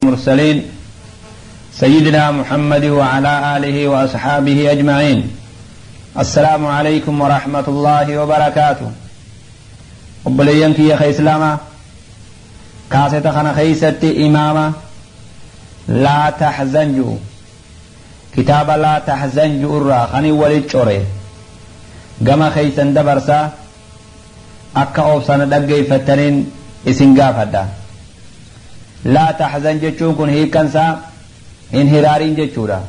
المرسلين سيدنا محمد وعلى آله وأصحابه أجمعين. السلام عليكم ورحمة الله وبركاته. Obboleeyyan kiyya ka Islaamaa, kaaseta kana keeysatti imaama "Laa taxzan" ju'u, kitaaba "Laa taxzan" ju'u irraa kanin walit core gama keeysan dabarsaa, akka obsana dhaggeeyfattaniin isin gaafadha. "Laa taxzan" jechuun kun hiikkansaa hin hiraariin jechuudha.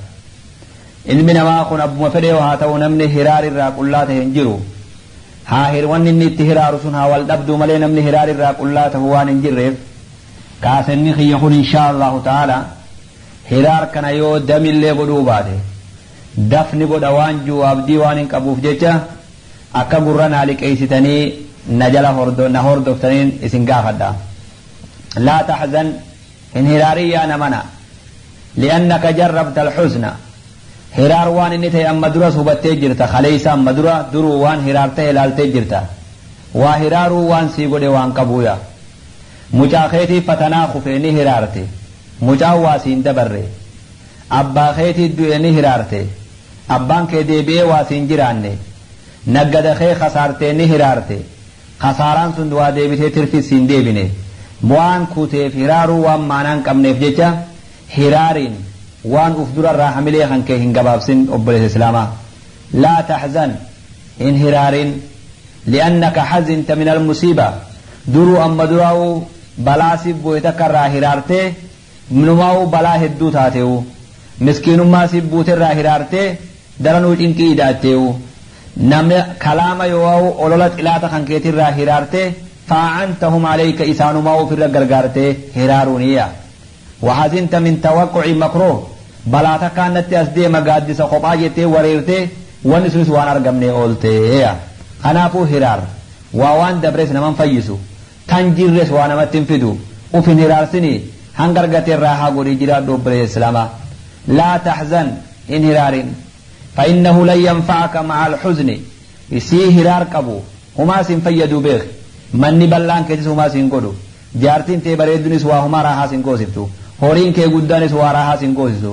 Ilmi namaa kun abbuma fedhee haa ta'u, namni hiraar irraa qullaa ta'e hin jiru. Haa wanni inni itti hiraaru sun haa wal dhabduu malee, namni hiraar irraa qullaa ta'u waan hin jirreef, kaasenni kiyya kun inshaa Allahu ta'ala hiraar kana yoo damillee godhuu baate dafni godha waan jiru abdii waan hin qabuuf jecha, akka gurra naa liqeessitanii na jala na hordoftaniin isin gaafadha. "Laa taxzan", hin hiraarin yaa namana. "Li'annaka jarrabta alxusna", hiraar waan inni ta'e amma duras hubattee jirta. Kaleeysa amma dura duruu waan hiraar ta'e ilaaltee jirta. Waa hiraaruu waan sii godhe waan qabuuya. Mucaa keetii fatanaa kufee ni hiraarte, mucaan waa siin dabarre. Abbaa keetii du'e ni hiraarte, abbaan kee deebi'ee waa siin jiraanne. Naggada kee kasaartee ni hiraarte, kasaaraan sun waa deebitee tirfi siin deebine. Waan kuteef hiraaruu waan maanaan qabneef jecha, hiraariin waan uf durarraa hamilee kan kee hin gabaabsin. Obboleessa Islaamaa, "Laa taxzan", hin hiraarin. "Li'annaka xazinta min almusiiba", duruu amma duraa'uu balaa si bu'e takka irraa hiraartee, numaa'uu balaa hedduu taate'u. Miskiinummaa si buuterraa hiraartee daranuu cinqii idaattee'u. Namni kalaama yoo olola xilaata kan keetirraa hiraartee, "faa'antahum alayka", isaanumaa ofirra gargaartee hiraaruuniya. "Waxazinta min tawaqquci makruuh", balaa takkaan natti as deema gaaddisa kophaa jettee wareertee, wanni sunis waan argamne oolteeya. Kanaafuu hiraar waa waan dabres naman fayyisu, tan jirres waa namatti hin fidu. Uf hin hiraarsini, hanga argate irraa haa godhii jiraadhu. Obboleessa Islaamaa, "Laa taxzan", hin hiraarin. "فإنه لن ينفعك مع الحزن", sii hiraar qabu humaa sin fayyadu beek. Manni bal'aan keetis humaa sin godhu, jaartiin tee bareeddunis waa humaa raahaa sin goosiftu, horiin kee guddaanis waa raahaa sin goosisu,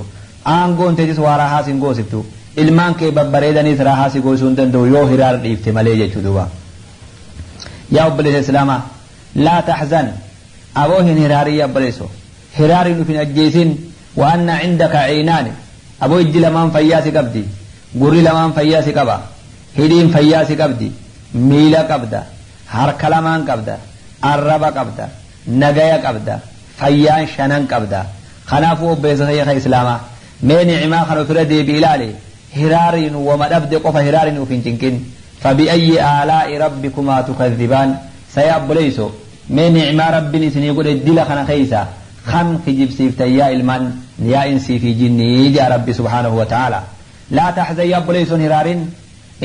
aangoon teetis waa raahaa sin goosiftu, ilmaan kee babbareedanis raahaa si goosisuu hin danda'u yoo hiraar dhiifte malee jechuu duuba. Yaa obboleessa Islaamaa, "Laa taxzan", aboo hin hiraarin. Yaa obboleesso, hiraariin uf hin ajjeesin. "Wa anna cindaka ciinaani", aboo ijji lamaan fayyaa si qabdi, gurri lamaan fayyaa si qaba, hidhiin fayyaa si qabdi, miila qabda, harka lamaan qabda, arraba qabda, nagaya qabda, fayyaan shanan qabda. Kanaafuu obboleessa kiyya Islaamaa, mee nicimaa kan ofirra deebi ilaale. Hiraariin wama dhabde qofa hiraariin uf hin cinqin. "فبأي آلاء ربكما تكذبان". Saya obboleeyso, mee nicimaa Rabbiin isinii godhe dila kana keeysa kam kijibsiiftan, yaa ilmaan, yaa insii fi jinnii? Jaa Rabbi subhaanahu wa ta'ala. "Laa taxzan", yaa obboleeyson hiraarin.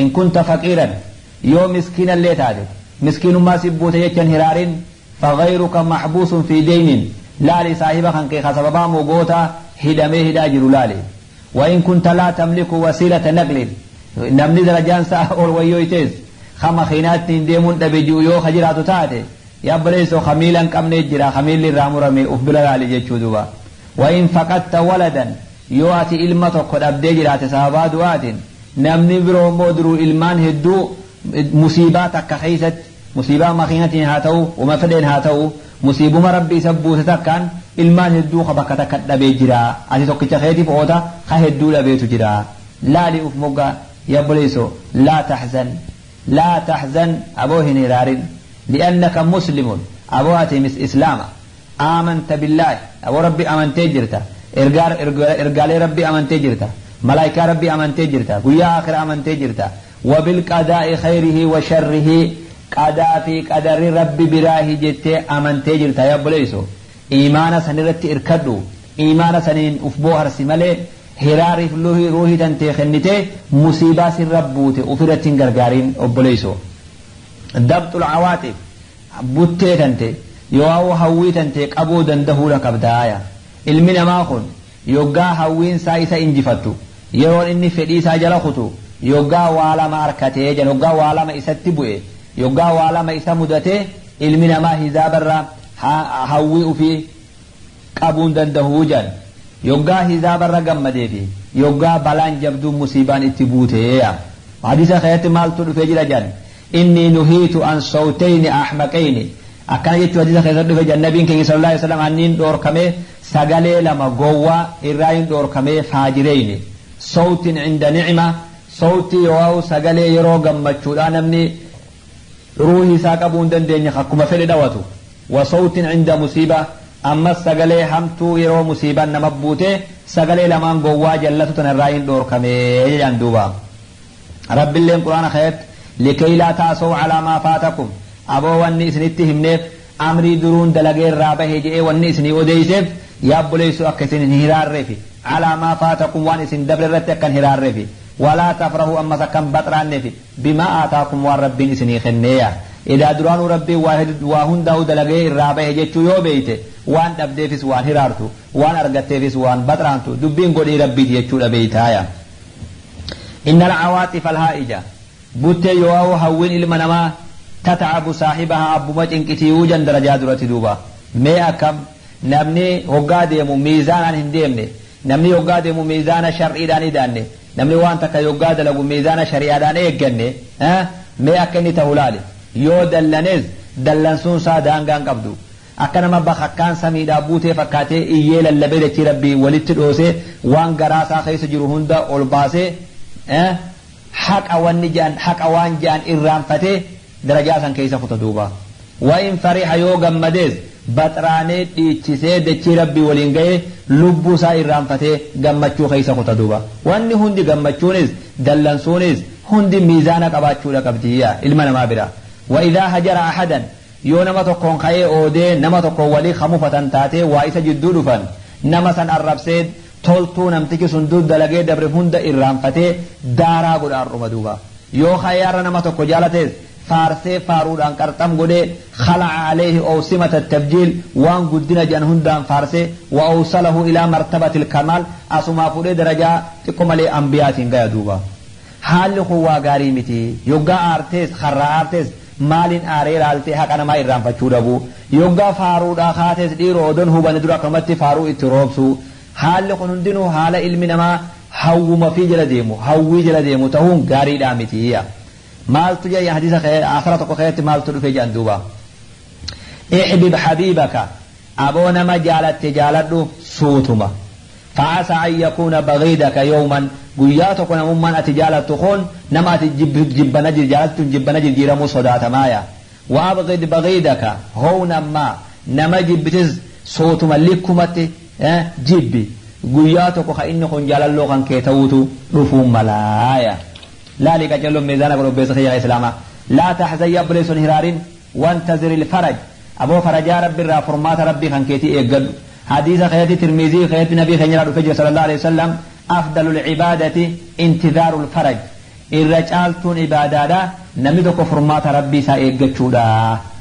"In kunta faqiiran", yoo miskiina illee taate, miskiinummaa si buute jechan hiraarin. "فغيرك محبوس في دين", laali saahiba kan kee kasababaa mogoota hidhamee hidhaa jiru laali. "وإن كنت لا تملك وسيلة نقل", namni darajaan isaa ol wayyoytees kama kiinaattiin deemuun dhabe ji'u yoo ka jiraatu taate, yaa obboleessoo, ka miila hin qabne jira, ka miilli irraa murame uf bira laali jechuu duuba. "وإن فقدت ولدا", yoo ati ilma tokko dhabdee jiraate sababaa du'aatiin, namni biroo immoo duruu ilmaan hedduu musiibaa takka keeysatti, musiibaa makiinatiin haa ta'u, uma fedheen haa ta'u, musiibuma Rabbi isa buuse takkaan ilmaan hedduu ka bakka takka dhabee jira. Ati tokkicha keetiif oota, ka hedduu dhabeetu jira. Laali uf moggaa, yaa obboleessoo. "Laa taxzan, laa taxzan", aboo hin hiraarin. "لأنك مسلم", aboo ati Islaama. "آمنت بالله", aboo Rabbi amantee jirta, ergaalee Rabbi amantee jirta, malaayikaa Rabbi amantee jirta, guyyaa aakhira amantee jirta. "وبالقضاء خيره وشره", qadaa fi qadarri Rabbi biraahi jettee amantee jirta. Yaa obboleessoo, iimaana sanirratti irkadhu, iimaana saniin uf booharsi malee hiraariif ruuhii tantee kennitee musiibaa sirra buute ufirratti hin gargaariin. Obboleessoo, "ضبط العواطف", buttee tante yoo hawwii tante qabuu dandahuudha qabdaaya. Ilmi namaa kun yoggaa hawwiinsaa isa injifattu, yeroon inni fedhii isaa jala kutu, yoggaa waa lama harkatee jan, yoggaa waa lama isatti bu'e, yoggaa waa lama isa mudate, ilmi namaa hizaabarraa hawwii ufii Qabuun danda'uu jedhan yoggaa hizaabarra gammadee fi yoggaa balaan jabduu musiibaan itti buuteeya. Hadiisa keessatti maaltu dhufee jira jedhan inni nuhiitu an sawtayni ahmaqayni akkana jechuun hadiisa keessatti dhufe jedhan nabiin keenya sallallahu alaihi wasallam anniin dhoorkamee sagalee lama gowwaa irraa hin dhoorkamee faajireyni sawtin cinda nicma sawtii yoo sagalee yeroo gammachuudhaa namni ruuhii isaa qabuu hin dandeenye akkuma fedhe dhawatu wa sawtin cinda musiiba ammas sagalee hamtuu yeroo musiibaan nama buute sagalee lamaan gowwaa jallatu tanarraa hin dhoorkamee jedhan duuba. Rabbiilleen quraana keessatti likay laa ta'asaw calaa maa faatakum aboo wanni isinitti himneef amrii duruun dalagee irraa bahe jedhee wanni isinii odeeyseef yaabboleessu akka isin hin hiraarreefi calaa maa faatakum waan isin dabre irratti akka hin hiraarreefi walaa tafrahu ammas akka hin baxraanneefi bimaa aataakum waan rabbiin isinii kenneeya. Idaa duraanuu rabbiin waa hundaa'u dalagee irraa bahe jechuu yoo beeyte waan dhabdeefis waan hiraartu waan argatteefis waan baxraantu dubbiin godhii rabbiiti jechuudha beeytaaya. Inna alcawaatifa alhaa'ija buttee yoo hawwiin ilma namaa tatacabu saaxibahaa abbuma cinqitiiwuu jan darajaa duratti duuba mee akkam namni hoggaa deemu miizaanaan hin deemne namni hoggaa deemu miizaana shar'iidhaan idaanne namni waan takka yoggaa dalagu miizaana shari'aadhaan eegganne mee akka inni ta'u laali. Yoo dallanes dallansuun isaa daangaan qabdu akka nama bakakkaan samiidhaa buutee fakkaatee iyyee lallabee dachii rabbii walitti dhoosee waan garaa isaa keessa jiru hunda ol baasee haqa wanni jedhan haqa waan jedhan irraanfatee darajaa san keessa kuta duuba. Wa'in fariha yoo gammadees baxraanee dhiichisee dachii rabbii waliin ga'ee lubbuu isaa irraanfatee gammachuu keessa kuta duuba. Wanni hundi gammachuunis dallansuunis hundi miizaana qabaachuudha qabdiyya ilma namaa bira. وإذا هجر أحدا yoo nama tokkoon ka'ee oodee nama tokkoon walii kamufatan taatee waa isa jidduu dhufan nama san arrabsee toltuu namtichi sun dur dalagee dabre hunda irraanfatee daaraa godha har'uma duuba yoo ka'ee har'a nama tokko jaalatees faarsee faaruudhaan qarxam godhee khala'a alayhi awsimata tabjiil waan guddina jedhan hundaan faarsee wa awsalahu ilaa martabatil kamaal asumaa fuudhee darajaa xiqqoo malee ambiyaatiin gaya duuba. Haalli kun waa gaarii miti yoggaa aartees har'a aartees maaliin aaree laaltee haqa namaa irraanfachuu dhabu yoggaa faaruudhaa kaatees dhiiroo odoon hubanne dura akkanumatti faaruu itti roobsu haalli kun hundinuu haala ilmi namaa hawwuma fi jala deemu hawwii jala deemu ta'uun gaariidhaa miti. Maaltu jedha hadiisa asara tokko keessatti maaltu dhufe jedhan duuba. Ihbib habiibaka aboo nama jaalatte jaaladhu suutuma. Fa'asa an yakuuna bagiidaka yawman guyyaa tokko namummaan ati jaalattu kun nama ati jibbana jaalattu jibbana jijjiiramuu sodaatamaaya. Wa abghid bagiidaka hawnan maa nama jibbitis suutuma likkumatti jibbi guyyaa tokko ka inni kun jaalalloo kan kee ta'uutu dhufuu malaaya. Laali qacelloon miizaana godhu obbeessa kiyya islaamaa. Laa tahzan yableessun hiraarin wantazir ilfaraj aboo farajaa rabbi irraa furmaata rabbii kan keetii eeggadhu. حديث خياتي ترمذي خياتي نبي خيرنا رفجر صلى الله عليه وسلم أفضل العبادة انتظار الفرج الرجالتون عبادة نمي دوكو فرمات ربي سا إيغچودا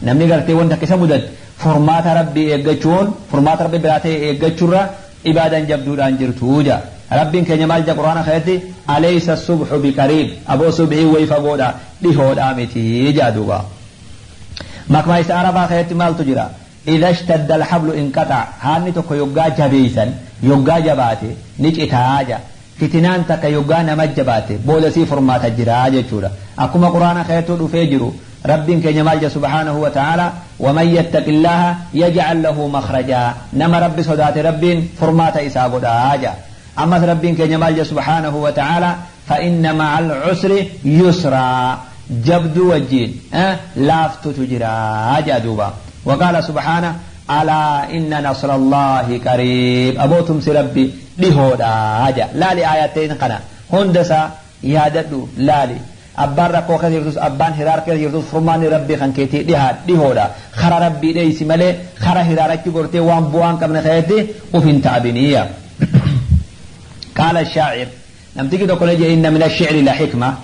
نمي غرتي وانتا كيسا مدد فرمات ربي إيغچون فرمات ربي براتي إيغچورا عبادة جبدودان جرتوجا ربي كن يمال جا قرآن خياتي أليس الصبح بقريب أبو صبحي ويفقودا لهود آمتي جادوبا مكما إسعربا خياتي مال تجرا إذا اشتد الحبل انقطع هاني توكو يوغا جبيسا يوغا جباتي نجئتاجا فتنان تك يوغا نمجباتي بولسي فرمات جراجة جورا أكما قرآن خيتو دفجرو رب كجمال سبحانه وتعالى ومن يتق الله يجعل له مخرجا نما رب صدات رب فرمات إسابو داجا أما رب كجمال سبحانه وتعالى فإن مع العسر يسرا جبد وجين لافتو تجراجا دوبا. وقال سبحانه ألا إن نصر الله قريب أبوتم سربي لهودا هاجا لا لآياتين قنا هندسا ياددو لا لي أبان ركو خيرتوس أبان هرار خيرتوس فرمان ربي خنكيتي لها لهودا خر ربي ليس ملي خر هرارك قرتي وان بوان كمن خيرتي وفين تعبينية. قال الشاعر نمتكي دقل إن من الشعر لحكمة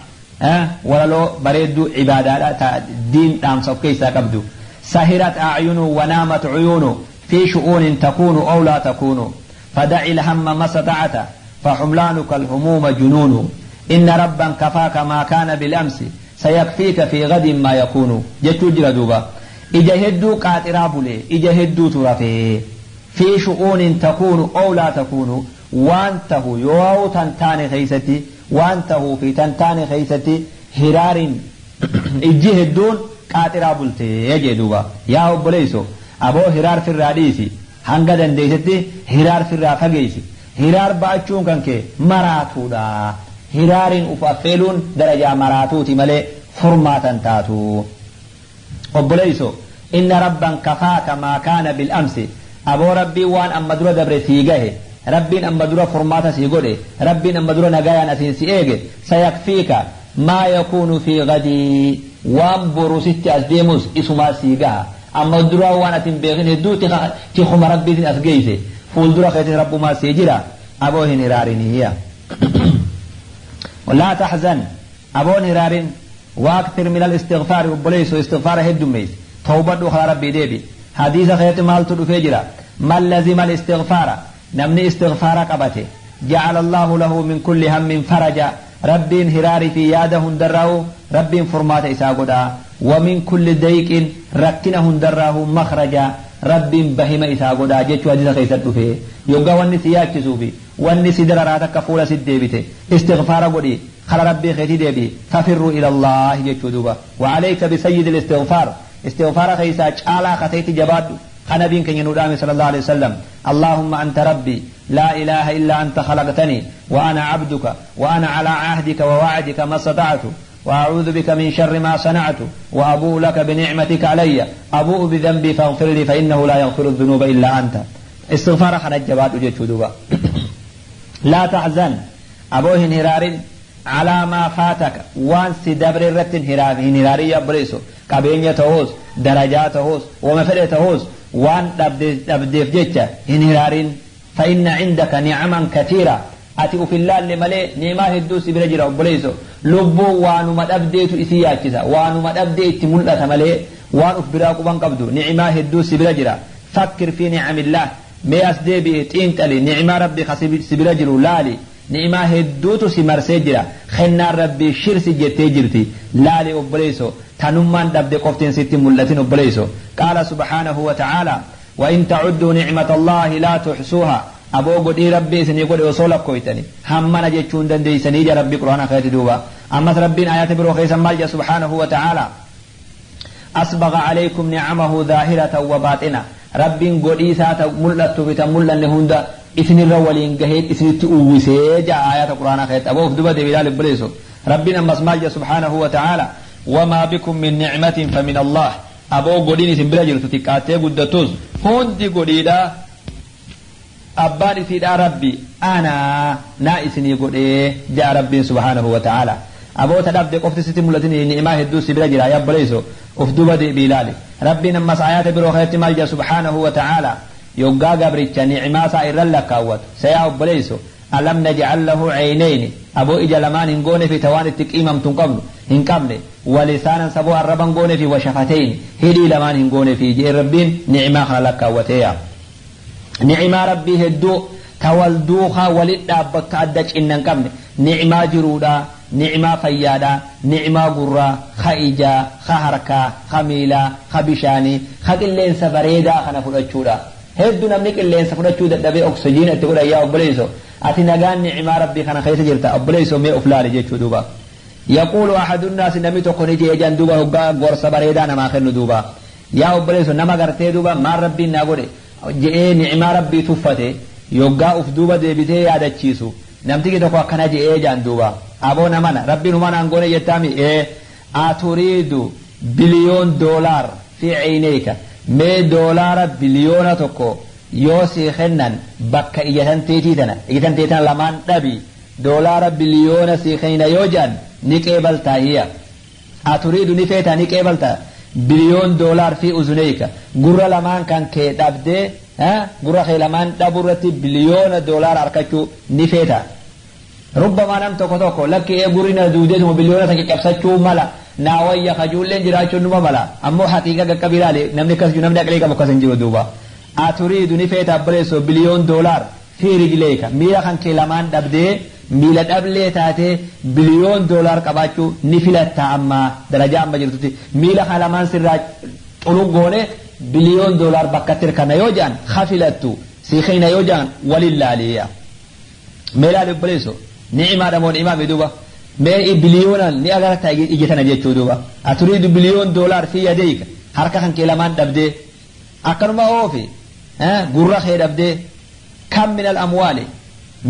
ولا لو بريدو عبادة دين تامسو كيسا قبدو سهرت أعين ونامت عيون في شؤون تكون أو لا تكون فدع الهم ما استطعت فحملانك الهموم جنون إن ربا كفاك ما كان بالأمس سيكفيك في غد ما يكون. جتو جردوبا إجا هدو قاترا بولي إجا هدو ترافي في شؤون تكون أو لا تكون وانته يو تنتان خيستي وانته في تنتان خيستي هرار إجيه الدون قاترا بلتي يجدوبا يا أبليسو أبو هرار في الراديسي hanga dandeessetti hiraar firraa fageessi hiraar ba'achuun kan kee maraatuudha hiraariin uf affeeluun darajaa maraatuuti malee furmaatan taatu obboleeyso inna rabban kafaaka maa kaana bil'amsi aboo rabbiin waan amma dura dabre sii gahe rabbiin amma dura furmaata sii godhe rabbiin amma dura nagayaan asiin si eege sayakfiika maa yakuunu fi gadii waan boru sitti as deemus isumaa sii gaha amma dura waan atin beekin hedduu tikuma rabbiitin as geeyse fuuldura keetin rabbumaa sii jira aboo hin hiraariniyya laa taxzan aboon hiraarin واكثر من الاستغفار وبليس استغفار هدميس توبة أخرى ربي ديبي حديث خيط مال تدفجرا من لزم الاستغفار نمني استغفار قبته جعل الله له من كل هم فرجا ربي هراري في ياده دراه ربي فرمات إساقدا ومن كل ضيق ركنه دراه مخرجا ربي بهم إساقدا جيتشو حديث خيط تدفه يوغا وني سياكسوفي وني سدراراتك فولا سديبته استغفار قدي خل ربي خيتي ديبي ففروا إلى الله جيتشو دوبا وعليك بسيد الاستغفار استغفار خيسا چالا خطيت جباد خنبين كن ينودامي صلى الله عليه وسلم اللهم أنت ربي لا إله إلا أنت خلقتني وأنا عبدك وأنا على عهدك ووعدك ما استطعت وأعوذ بك من شر ما صنعت وأبوء لك بنعمتك علي أبوء بذنبي فاغفر لي فإنه لا يغفر الذنوب إلا أنت استغفار خنا جباد جيتشو دوبا لا تحزن أبوه هرار على ما فاتك وان سدبر الرتن هراري يبريسو قبينيا تهوس درجات تهوس وما فرق تهوس وان دبديف جيتشا هنهرارين فإن عندك نعما كثيرة أتي في الله لملي نعمة الدوس برجل أبليسو لبو وانو ما دبديت إسياكسا وانو ما دبديت ملة ملي وان أفبراك وان قبدو نعمة الدوس برجل فكر في نعم الله مياس ديبي تنتلي نعمة ربي خسب برجل لالي نعمة هدوتو سمرسي جرا خنا ربي شرسي جتي جرتي لالي أبليسو تنمان دبدي قفتين ست ملتين أبليسو قال سبحانه وتعالى وإن تعدوا نعمة الله لا تحصوها أبو قدي ربي سني قد وصولك كويتني همنا جتشون دندي سني جا ربي قرآن خير دوبا أما ربي آيات بروخي سمالجا سبحانه وتعالى أسبغ عليكم نعمه ظاهرة وباطنة ربي قدي سات ملت بتملا لهند إثني الرولين جهيت إثني تؤوسي جاء آيات القرآن خير أبو فدوبة دبلال إبليسو ربنا مسمالجا سبحانه وتعالى وما بكم من نعمة فمن الله أبو قديني سنبلا تتكاتي قدتوز هندي قديدا أباني سيدا ربي أنا نائسني قدي جاء ربي سبحانه وتعالى أبو تدب قفت ستي ملتني نعمة هدو سبلا جرا يا بليسو أفدوبة دبلالي ربنا مس آيات بروخيت مالجا سبحانه وتعالى يوغا غبريتش نعمة سائر لكاوت سيا بليسو ألم نجعل له عينين أبو إجا لمان هنقون في توان التكئيمم تنقبل هنقبل ولسانا سبو الربان قون في وشفتين هدي لمان هنقون في جئ ربين نعمة خلقاوتيا نعمة ربي هدو تولدوها ولد أبك أدج إن نقبل نعمة جرودا نعمة فيادا نعمة قرة خائجة خهركة خميلة خبشاني خقلين سفريدا خنفل hedduu namni qilleensa fudhachuu dadhabee oksijiina itti godhan yaa obboleesso ati nagaan ni'imaa rabbii kana keessa jirta obboleesso mee of laali jechuu duuba yaquulu ahadu nnaasi namni tokko ni jee jan duuba hoggaa gorsa bareedaa namaa kennu duuba yaa obboleesso nama gartee duuba maal rabbiin naa godhe je'ee ni'imaa rabbii tuffate yoggaa uf duuba deebitee yaadachiisu namtiki tokko akkana je'ee jan duuba aboo namana rabbiin humaa naan goone jettaami ee aturiidu biliyoon doolaar fi ciineyka mee doolaara biliyoona tokko yoo sii kennan bakka ijatan teetii tana ijatan teetii tana lamaan dhabi doolaara biliyoona sii kennina yoo jedhan ni qeebaltaa hiya aturiidu ni feetaa ni qeebaltaa biliyoon doolaar fi uzuneyka gurra lamaan kan kee dhabdee gurra kee lamaan dhabu irratti biliyoona doolaara arkachuu ni feeta rubbamaa nam tokko tokko lakki ee gurri na duudeetuma biliyoona san caccabsachuu mala naawayya kajuulleen jiraachuun numa mala ammoo haqiiqa qaqqabi ilaali namni akkas jiru namni aqlii qabu akkas hin jiru duuba aturiidu ni feeta abboleessoo biliyoon doolaar fi rijleeka miila kan kee lamaan dhabdee miila dhablee taatee biliyoon doolaar qabaachuu ni filatta amma darajaa amma jirtutti miila kan lamaan sirraa xuluggoone biliyoon doolaar bakka tirkana yoo jedhan hafilattu siiqina yoo jedhan walin laaliya. Mee laali obboleesso ni'imaadha moo ni'imaa mi duuba mee biliyoonaan ni agarta ija tana jechuu duuba aturiidu biliyoon doolaar fi yadeeyka harka kan kee lamaan dhabdee akkanuma oofi gurra kee dhabdee kam min al-amwaali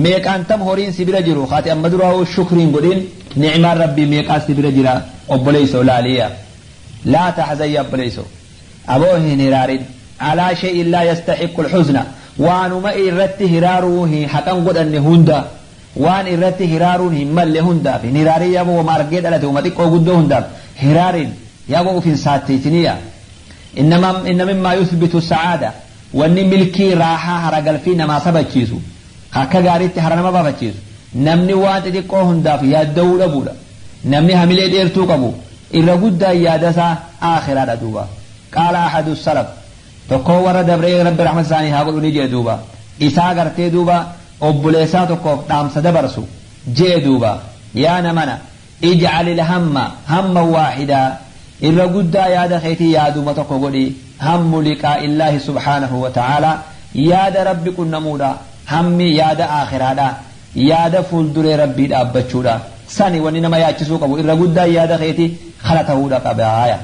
meeqaan tam horiin si bira jiru haati amma duraa shukriin godhin ni'imaan rabbii meeqaa si bira jira obboleesso laaliya laa taxzan ya obboleesso aboo hin hiraarin alaa shay'in laa yastaxiqqu alxuzna waanuma irratti hiraaruu hin haqan godhanne hunda waan irratti hiraaruun hin malle hundaaf hin hiraarin yaaboo wama argee dhalate wama xiqqoo guddoo hundaaf hiraarin yaaboo uf hin saatteetiniya inna mimmaa yuthbitu sacaada wanni milkii raahaa haragalfii namaa sabachiisu akka gaariitti hara nama baafachiisu namni waan xixiqqoo hundaaf yaadda'uu dhabuudha namni hamilee dheertuu qabu irra guddaan yaadasaa aakhiraadha duuba qaala ahadu salaf tokkoo warra dabree rabbi rahmata isaanii haa godhu ni jee duuba isaa gartee duuba obboleessaa tokkoof dhaamsa dabarsu jee duuba yaa namana ijcal ilhamma hamma waaxidaa irra guddaa yaada keetii yaaduma tokko godhi hammu liqaa illaahi subhaanahu wa ta'aalaa yaada rabbi qunnamuudha hammi yaada aakhiraadha yaada fuulduree rabbii dhaabbachuudha sani wanni nama yaachisuu qabu irra guddaa yaada keetii kana ta'uudha qabaaya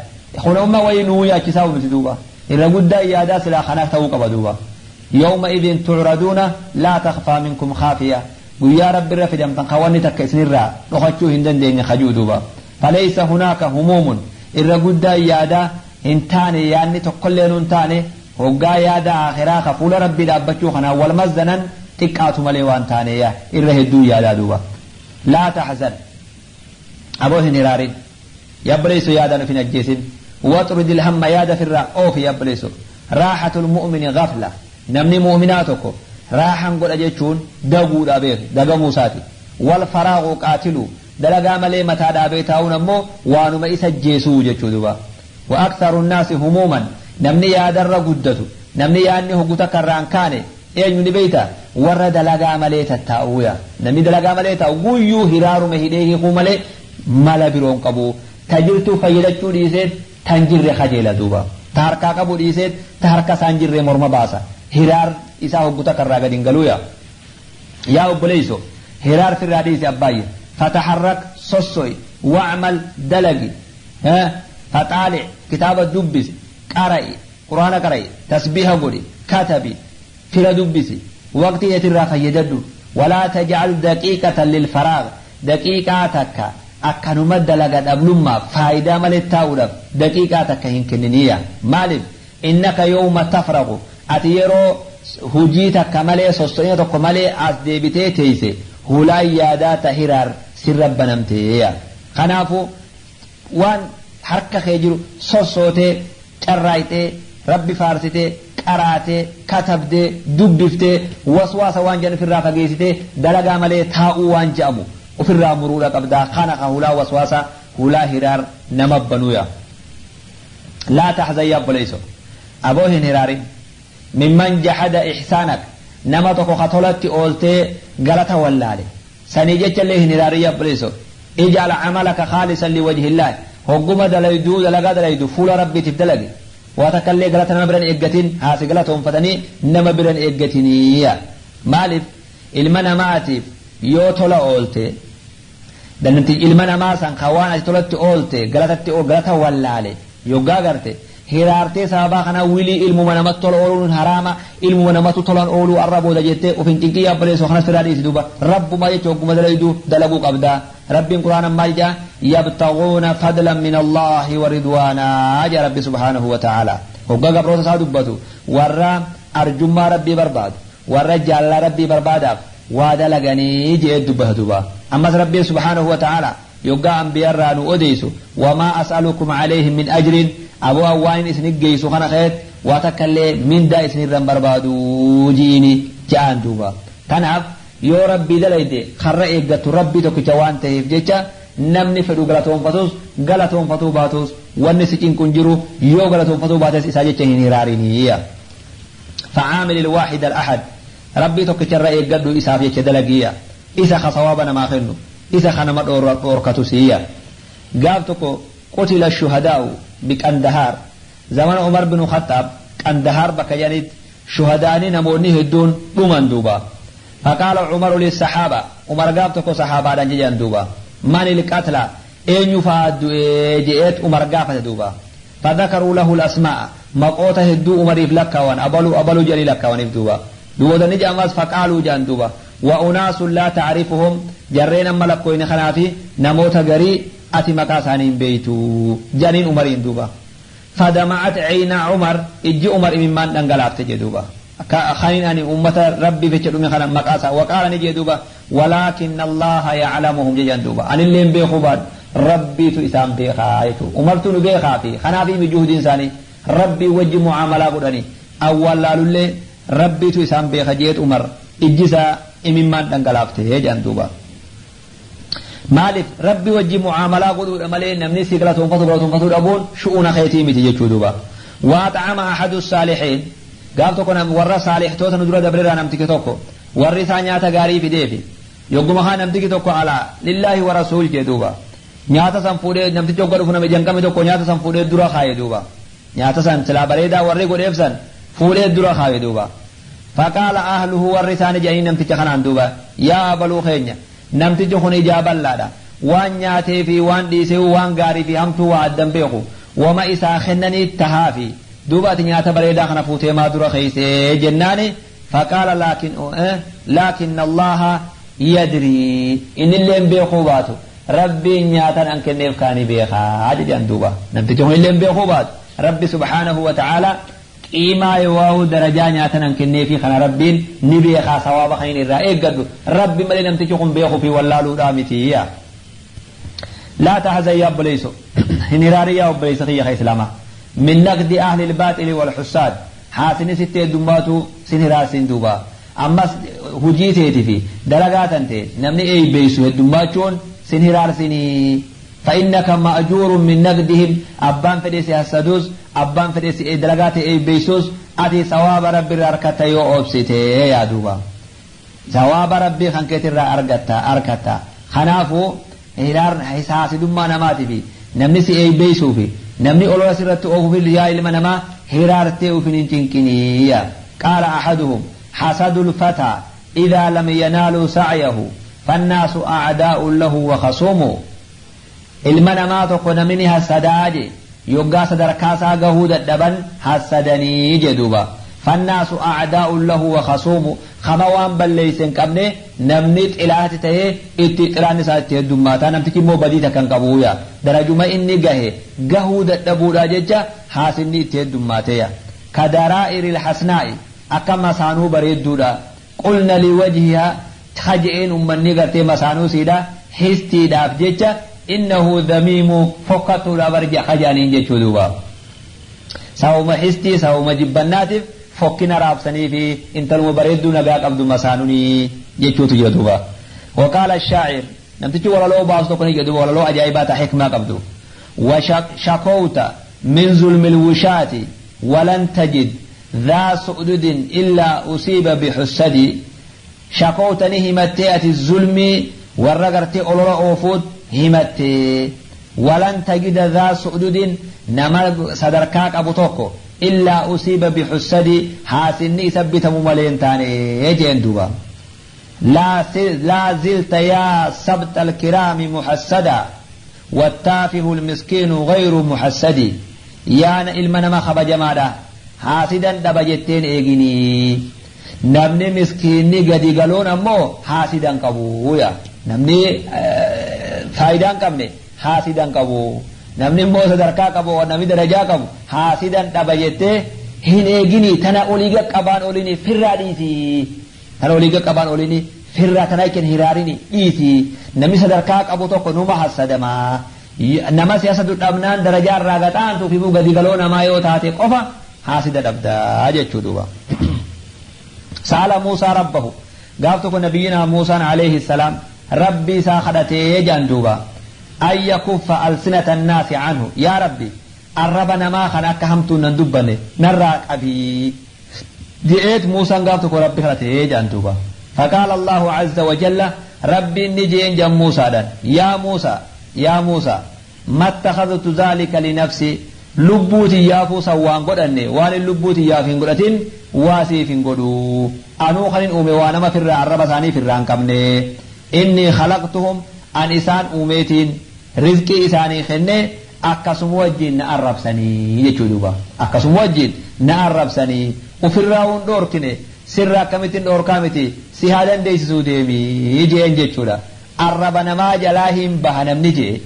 kun umma wayii nuu yaachisaa miti duuba irra guddaa yaadaa silaa kana ta'uu qaba duuba يومئذ تعرضون لا تخفى منكم خافية قل يا رب الرفد تنخواني تك إسنرا نخشو هندن دين خجودوبا فليس هناك هموم إرى قد يادا انتاني يعني تقلين انتاني هقا يادا آخرا خفول ربي دابتشو خنا والمزنا تكاتو مليوان تاني إرى هدو يادا دوبا لا تحزن أبوه نرارين يبريسو يادا في نجيسين واطرد الهم يادا في الرا أوف يبريسو راحة المؤمن غفلة namni mu'minaa tokko raaxan godha jechuun daguudha beeku dagamuu isaati wal faraaqu qaatilu dalagaa malee mataa dhaabee taa'uun ammoo waanuma isa jeesuu jechuu duba wa aktharu nnaasi humuuman namni yaadarra guddatu namni yaadni hoggu takka irraan kaane eenyu ni beeyta warra dalagaa malee tattaa'uuya namni dalagaa malee taa'u guyyuu hiraarume hidhee hiikuu malee mala biroon qabu ta jirtuu fayyadachuu dhiiseet tan jirre kajeela duuba ta harkaa qabu dhiiseet ta harka isaan jirre morma baasa hiraar isaa hoggu takka irraa gadi hin galuuya yaa obboleeyso hiraar firraa dhiisi abbaayye fataharrak sosso'i wacmal dalagi faxaalic kitaaba dubbisi qara'i quraana qara'i tasbiiha godhi katabi fira dubbisi waqtii eetirraa fayyadadhu walaa tajcal daqiiqatan lilfaraag daqiiqaa takka akkanuma dalaga dhablummaa faayidaa malee taa'uudhaaf daqiiqaa takka hin kenniniya maaliif innaka yawma tafraqu ati yeroo hujii takka malee sosso'ina tokko malee as deebitee teeyse hulaan yaadaa ta hiraar sirra banamteeya kanaafu waan harka kee jiru sossootee carraayxee rabbi faarsitee qaraatee katabdee dubbiftee waswaasa waan jedhan ofirraa fageessitee dalagaa malee taa'uu waan je'amu ofirraa muruudha qabdaa kana ka hulaa waswaasa hulaa hiraar nama banuuya laa taxzan yaa obboleeyso aboo hin hiraarin mimman jahada ixsaanak nama tokko ka tolatti ooltee galata wallaale sanii jechallee hin hiraarin yaa obboleeyso ijcal camalaka khaalisan liwajhi illaah hogguma dalayduu dalagaa dalaydu fuula rabbiitiif dalage waa takkallee galata nama biran eeggatin haasi galatoonfatanii nama biran eeggatiniya maaliif ilma namaatiif yoo tola oolte dananti ilma namaa san ka waan ati tolatti oolte galatatti galata wallaale yoggaa garte hiraartee sababaa kana wilii ilmuma namatti tola ooluun haraama ilmuma namatti tolan ooluu arra booda jettee of hin cinqii yaabboleessu kanas firaa dhiisi duuba rabbuma jecha hogguma dalayduu dalaguu qabdaa rabbiin quraana maal jedha yabtaguuna fadlan min allaahi wa ridwaanaa jedha rabbi subhaanahu wa ta'aalaa hoggaa gabroota isaa dubbatu warra arjummaa rabbii barbaadu warra jaalala rabbii barbaadaaf waa dalaganii jee dubbata duuba ammas rabbiin subhaanahu wa ta'aalaa yoggaa anbiyarraa nu odeysu wamaa as'alukum calayhim min ajrin aboo waan isin geessu kana keet waa takka illee mindaa isinirran barbaadu jiini ja'an duuba kanaaf yoo rabbii dalayde karra eeggattu rabbii tokkicha waan ta'eef jecha namni fedhu galatoonfatus galatoonfatuu baatus wanni si cinqu hin jiru yoo galatoonfatuu baates isaa jecha hin hiraariniyya فعامل الواحد الأحد ربي tokkicharra eeggadhu isaaf jecha dalagiyya isa ka sawaaba namaa kennu isa ka nama dhoorkatu siyya gaaf tokko قتل الشهداء بقندهار زمن عمر بن الخطاب. Qandahaar bakka jedhanitti shuhadaanii namoonni hedduun dhuman duuba. Faqaala Umaru lissahaaba, Umar gaaf tokko sahaabaadhaan jedhan duuba. Manil qatla, eenyu fa'aa du'ee je'eet Umar gaafate duuba. Fadhakaruu lahu lasmaa'a, maqoota hedduu Umariif lakkaawan, abaluu abaluu jedhanii lakkaawaniif duuba. Duuba ni jedhamas faqaaluu jedhan duuba. Wa unaasun laa tacrifuhum, jarreen amma lakkooyne kanaafi namoota garii ati maqaa isaanii hin beeytu jedhaniin Umariin duuba. Fadama'at ciina Umar, ijji Umar imimmaan dhangalaafte jedhe duuba. Kanin ani ummata Rabbii jecha dhume kana maqaa isaa waqaala ni jedhe duuba. Walaakinna Allaha yaclamuhum jedhan duuba. Anillee hin beekuu baadhu Rabbiitu isaan beekaa jechuudha. Umartu nu beekaa fi kanaaf himi juhdiin isaanii Rabbii wajji mucaamalaa godhanii awwaalaalullee Rabbiitu isaan beeka jeet Umar ijji isaa imimmaan dhangalaafte jedhan duuba. Maaliif Rabbi wajji mucaamalaa godhuudha malee namni si galatoonfatu galatoonfatuu dhabuun shu'uuna keetii miti jechuu duuba. Waa xacama ahadu saalixiin, gaaf tokko warra saalihtoota nu dura dabreerraa namtichi tokko warri isaa nyaata gaarii fideefi yogguma kaa namtichi tokko alaa lillaahi wa rasuul jee duuba. Nyaata san fuudhee namtichi hogga dhufu nama janqame tokko nyaata san fuudhee dura kaaye duuba. Nyaata san silaa bareedaa warri godheef san fuudhee dura kaaye duuba. Faqaala ahluhu, warri isaanii jedhanii namticha kanaan duuba, yaa abaluu keenya, namtichi kun ijaa bal'aadha, waan nyaatee fi waan dhiisee waan gaarii fi hamtuu waa addan beeku, wama isaa kennanii tahaafi duuba ati nyaata bareedaa kana fuutee maa dura keeysee jennaani. Faqaala laakin Allaha yadrii, innillee beekuu baatu Rabbiin nyaatan an kenneef kaanii beekaa jedhan duuba. Namtichi kun illee beekuu baatu Rabbi subhaanahu wa ta'ala qiimaa yoo darajaa nyaatan an kenneefi kana Rabbiin ni beekaa, sawaaba kan irraa eeggadhu Rabbi malee namtichi kun beekuu fi wallaaluudhaa miti. Laa tahzan yaa obboleeyso, hin hiraarin yaa obboleeysa kiyya ka islaamaa, min naqdi ahli ilbaaxili walxussaad, haasini sitti heddummaatu sin hiraarsin duuba. Ammas hujii teeti fi dalagaa tan ta'e namni eeybeeysu heddummachuun sin hiraarsinii. فإنك مأجور من نقدهم، أبان فديسي حسدوس، أبان فديسي دلقات إيبيسوس، أتي ثواب ربي أركتا يو أوبسيتي يا دوبا، ثواب ربي خنكت أركتا أركتا. خنافو هرار حساسدما نماتي في namni si eeybeeysuu fi namni olola sirratti oofu fi yaa ilma namaa hiraartee ufin hin cinqiniya. Qaala ahaduhum hasadu lfataa idaa lam yanaaluu sacyahu fannaasu acdaa'un lahu wa khasuumu. Ilma namaa tokko namni hasadaa je yoggaa sadarkaasaa gahuu dadhaban hasadanii je duuba. Fannaasu acdaa'un lahu wa khasuumu, kama waan balleeyse hin qabne namni xilaati tahee itti xilaan isaa itti heddummaata, namtichi immoo badii takka hin qabuuya, darajuma inni gahe gahuu dadhabuudha jecha haasinni itti heddummaateya. Kadaraa'iri lxasnaa'i, akka masaanuu bareedduudha, qulna liwajhihaa kaje'een ummanni gartee masaanuu siidha histiidhaaf jecha innahu dhamiimu fokkattuudha barja kajaaniin jechuu duuba. Sababuma histii, sababuma jibbannaatiif fokkina raabsanii fi intaluma bareedduu nagaa qabdu masaanunii jechuutu jira duuba. وقال الشاعر، namtichi walaloo baasu tokko ni jedhu, walaloo ajaa'ibaa ta hikmaa qabdu. وشكوت من ظلم الوشاة ولن تجد ذا سؤدد إلا أصيب بحسدي. شكوت نهمتي أتي الظلم ورقرتي أولو أوفود همتي، ولن تجد ذا سؤدد، نما صدركاك أبو توكو، إلا أصيب بحسدي، حاسني ثبت مملين تاني يجين دوبا. لا زلت يا سبت الكرام محسدا والتافه المسكين غير محسد. يا ilma nama kabajamaadha haasidan dhaba jetteen eeginii, namni miskiinni gadi galoon ammoo haasidan qabu ya, namni faayidaa hin qabne haasidan qabu, namni immoo sadarkaa qabu, namni darajaa qabu haasidan dhaba jettee hin eeginii. Tana olii qaqqabaan oliini firraa dhiisii, tana olii qaqqabaan oliini firraa, tana ikin hiraarini dhiisii. Namni sadarkaa qabu tokko numa hassadamaa, nama siyaasa dhabnaan darajaa irraa gaxaantuu fi gadi galoo namaa yoo taate qofa haasida dhabdaa jechuu duuba. Sa'ala Muusaa rabbahu, gaaf tokko nabiyyina Muusaan alayhi salaam rabbi isaa kadhatee jedhan duuba, an yakuffa alsinata annaasi anhu, yaa rabbi arraba namaa kan akka hamtuun nan dubbanne narraa qabii je'eet Muusaan gaaf tokko rabbi kadhatee jedhan duuba. فقال الله عز وجل، ربي نجين جم موسى دان، يا موسى يا موسى ما اتخذت ذلك لنفسي. Lubbuu tiyyaafuu san waan godhanne waan hin lubbuu tiyyaaf hin godhatin waa siif hin godhu. Anuu kanin uume waa nama firraa arraba isaanii firraa hin qabne. Inni khalaqtuhum an isaan uumeetiin rizqii isaanii kenne akkasuma wajjin na arrabsanii jechuu duuba. Akkasuma wajjin na arrabsanii ofirraa hin dhoorkine sirra akkamittiin dhoorkaa miti si haa dandeessisuu deemii jeen jechuudha. Arraba namaa jalaa hin baha namni jee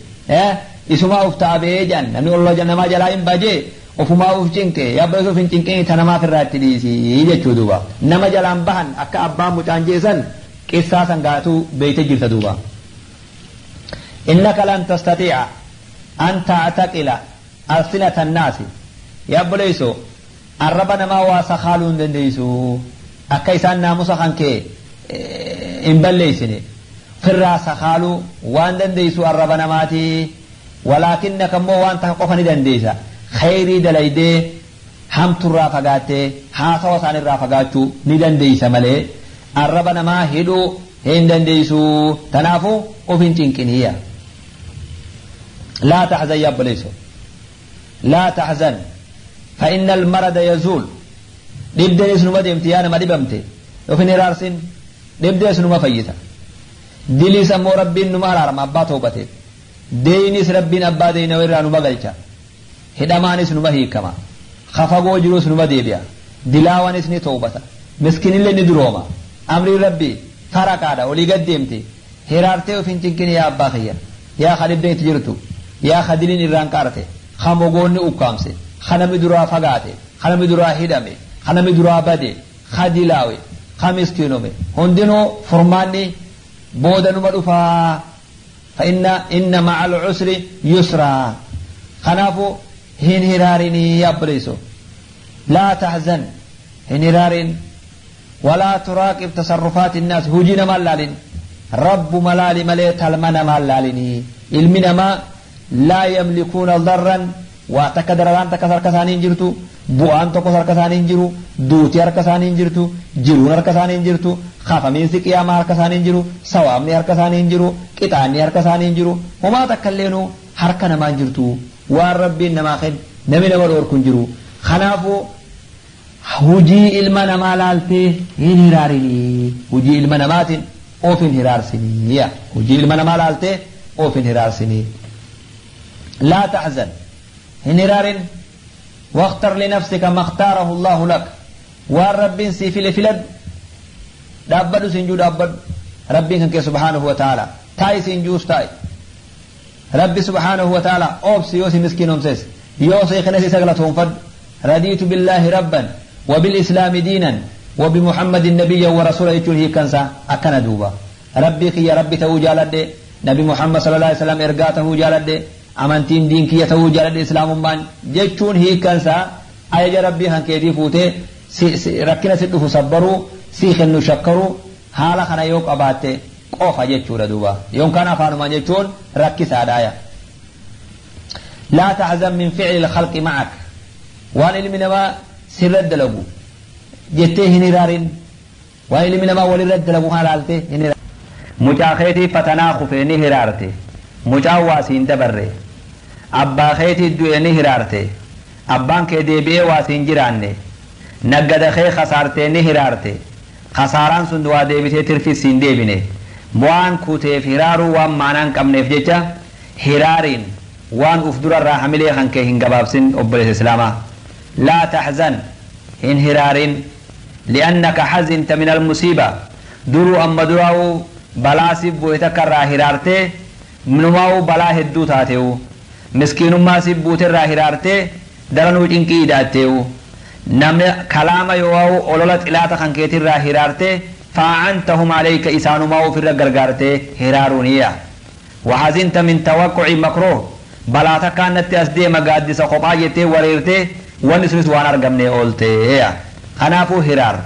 isumaa uf taabee jedhan namni ol namaa jalaa hin bajee ofumaa uf cinqe yabba isuuf hin cinqin ta namaaf irraa itti dhiisii jechuu duuba. Nama jalaan bahan akka abbaan mucaan jeesan qissaa san gaatuu beeyte jirta duuba. Innaka lan tastatiica an tactaqila alsinata annaasi yabboleeyso arraba namaa waa sakaaluu hin dandeeysu akka isaan naamusa kan kee hin balleeysine firraa sakaaluu waan dandeeysu arraba namaati walaakinnaka immoo waan takka qofa ni dandeeysa khayrii dalaydee hamturraa fagaattee haasawa isaanirraa fagaachuu ni dandeeysa malee arraba namaa hidhuu hin dandeeysu tanaafuu of hin cinqiniyya. لا تحزن يا بليسو لا تحزن فإن المرض يزول dhibdeen isinuma deemti yaa nama dhibamte yookiin hiraarsin dhibdee isinuma fayyisa diliis ammoo rabbiin numa araarama abbaa toobateef deeynis rabbiin abbaa deeyna irraa numa galcha hidhamaanis numa hiikama kafagoo jiruus numa deebi'a dilaawanis ni toobata miskinillee ni durooma amriin rabbii faraqaadha olii gad deemte hiraartee of hin cinqini yaa abbaa kiyya yaa ka dhibdeen itti jirtu yaa ka diliin irraan qaarte ka mogoonni ukkaamse ka namni duraa fagaate ka namni duraa hidhame ka namni duraa bade ka dilaawe ka miskiinome hundinuu furmaanni booda numa dhufaa fa inna ma'a al-usri yusraa kanaafu hin hiraarinii yaabboleeyso laa tahzan hin hiraarin walaa turaaqib tasarrufaati innaas hujii namaan laalin rabbuma laali malee talma namaan laalinii ilmi namaa laa yamlikuuna darran waa takka dararaan takka harka isaanii hin jirtu bu'aan tokkos harka isaanii hin jiru duuti harka isaanii hin jirtu jiruun harka isaanii hin jirtu kafamiinsi qiyaamaa harka isaanii hin jiru sawaabni harka isaanii hin jiru qixaanni harka isaanii hin jiru homaa takka illeenuu harka namaa hin jirtu waan rabbiin namaa kenne namni nama dhoorku hin jiru kanaafuu hujii ilma namaa laaltee hin hiraarinii hujii ilma namaatiin of hin hiraarsinii hujii ilma namaa laaltee of hin hiraarsinii laa tahzan hin hiraarin واختر لنفسك ما اختاره الله لك والرب سي في الفلد دابدو سنجو دابد ربي كان سبحانه وتعالى تاي سنجوس تاي ربي سبحانه وتعالى أوبس يوسي مسكين أمسيس يوسي خنسي سقلتهم فد رضيت بالله ربا وبالإسلام دينا وبمحمد النبي ورسوله يجول هي كنسا أكن دوبا ربي كي ربي تو جالد نبي محمد صلى الله عليه وسلم إرقاته جالد amantiin diin kiyya ta'uu jaaladhe islaamummaan jechuun hiikkansaa ajaja rabbii kan keetii fuutee rakkina si dhufu sabbaruu si kennu shakkaruu haala kana yoo qabaatte qofa jechuudha duuba yookaan afaanumaan jechuun rakkisaadhaaya. Laa tahzan min ficli lkhalqi macak waan ilmi namaa sirra dalagu jettee hin hiraarin waan ilmi namaa walirra dalagu kana laaltee hin hiraarin. Mucaa keetii fatanaa kufee ni hiraarte mucaan waa siin dabarre. Abbaa keetii du'e ni hiraarte abbaan kee deebi'ee waa siin jiraanne naggada kee kasaartee ni hiraarte kasaaraan sun waa deebitee tirfis siin deebine waan kuteef hiraaruu waan maanaa hin qabneef jecha hiraariin waan uf durarraa hamilee kan kee hin gabaabsin obboleessa islaamaa laa tahzan hin hiraarin li'annaka hazinta min almusiiba duruu amma duraa'uu balaa si bu'e takka irraa hiraartee numaa'uu balaa hedduu taateewu miskiinummaa si buuterraa hiraartee daranuu cinqii hidhaatteewu namni kalaama yoo olola xilaata kan keetirraa hiraartee faa'antahum alayka isaanumaa ofirra gargaartee hiraaruuniya wahazinta min tawaqquci makruh balaa takkaan natti as deema gaaddisa kophaa jettee wareertee wanni sunis waan argamne oolteeya kanaafuu hiraar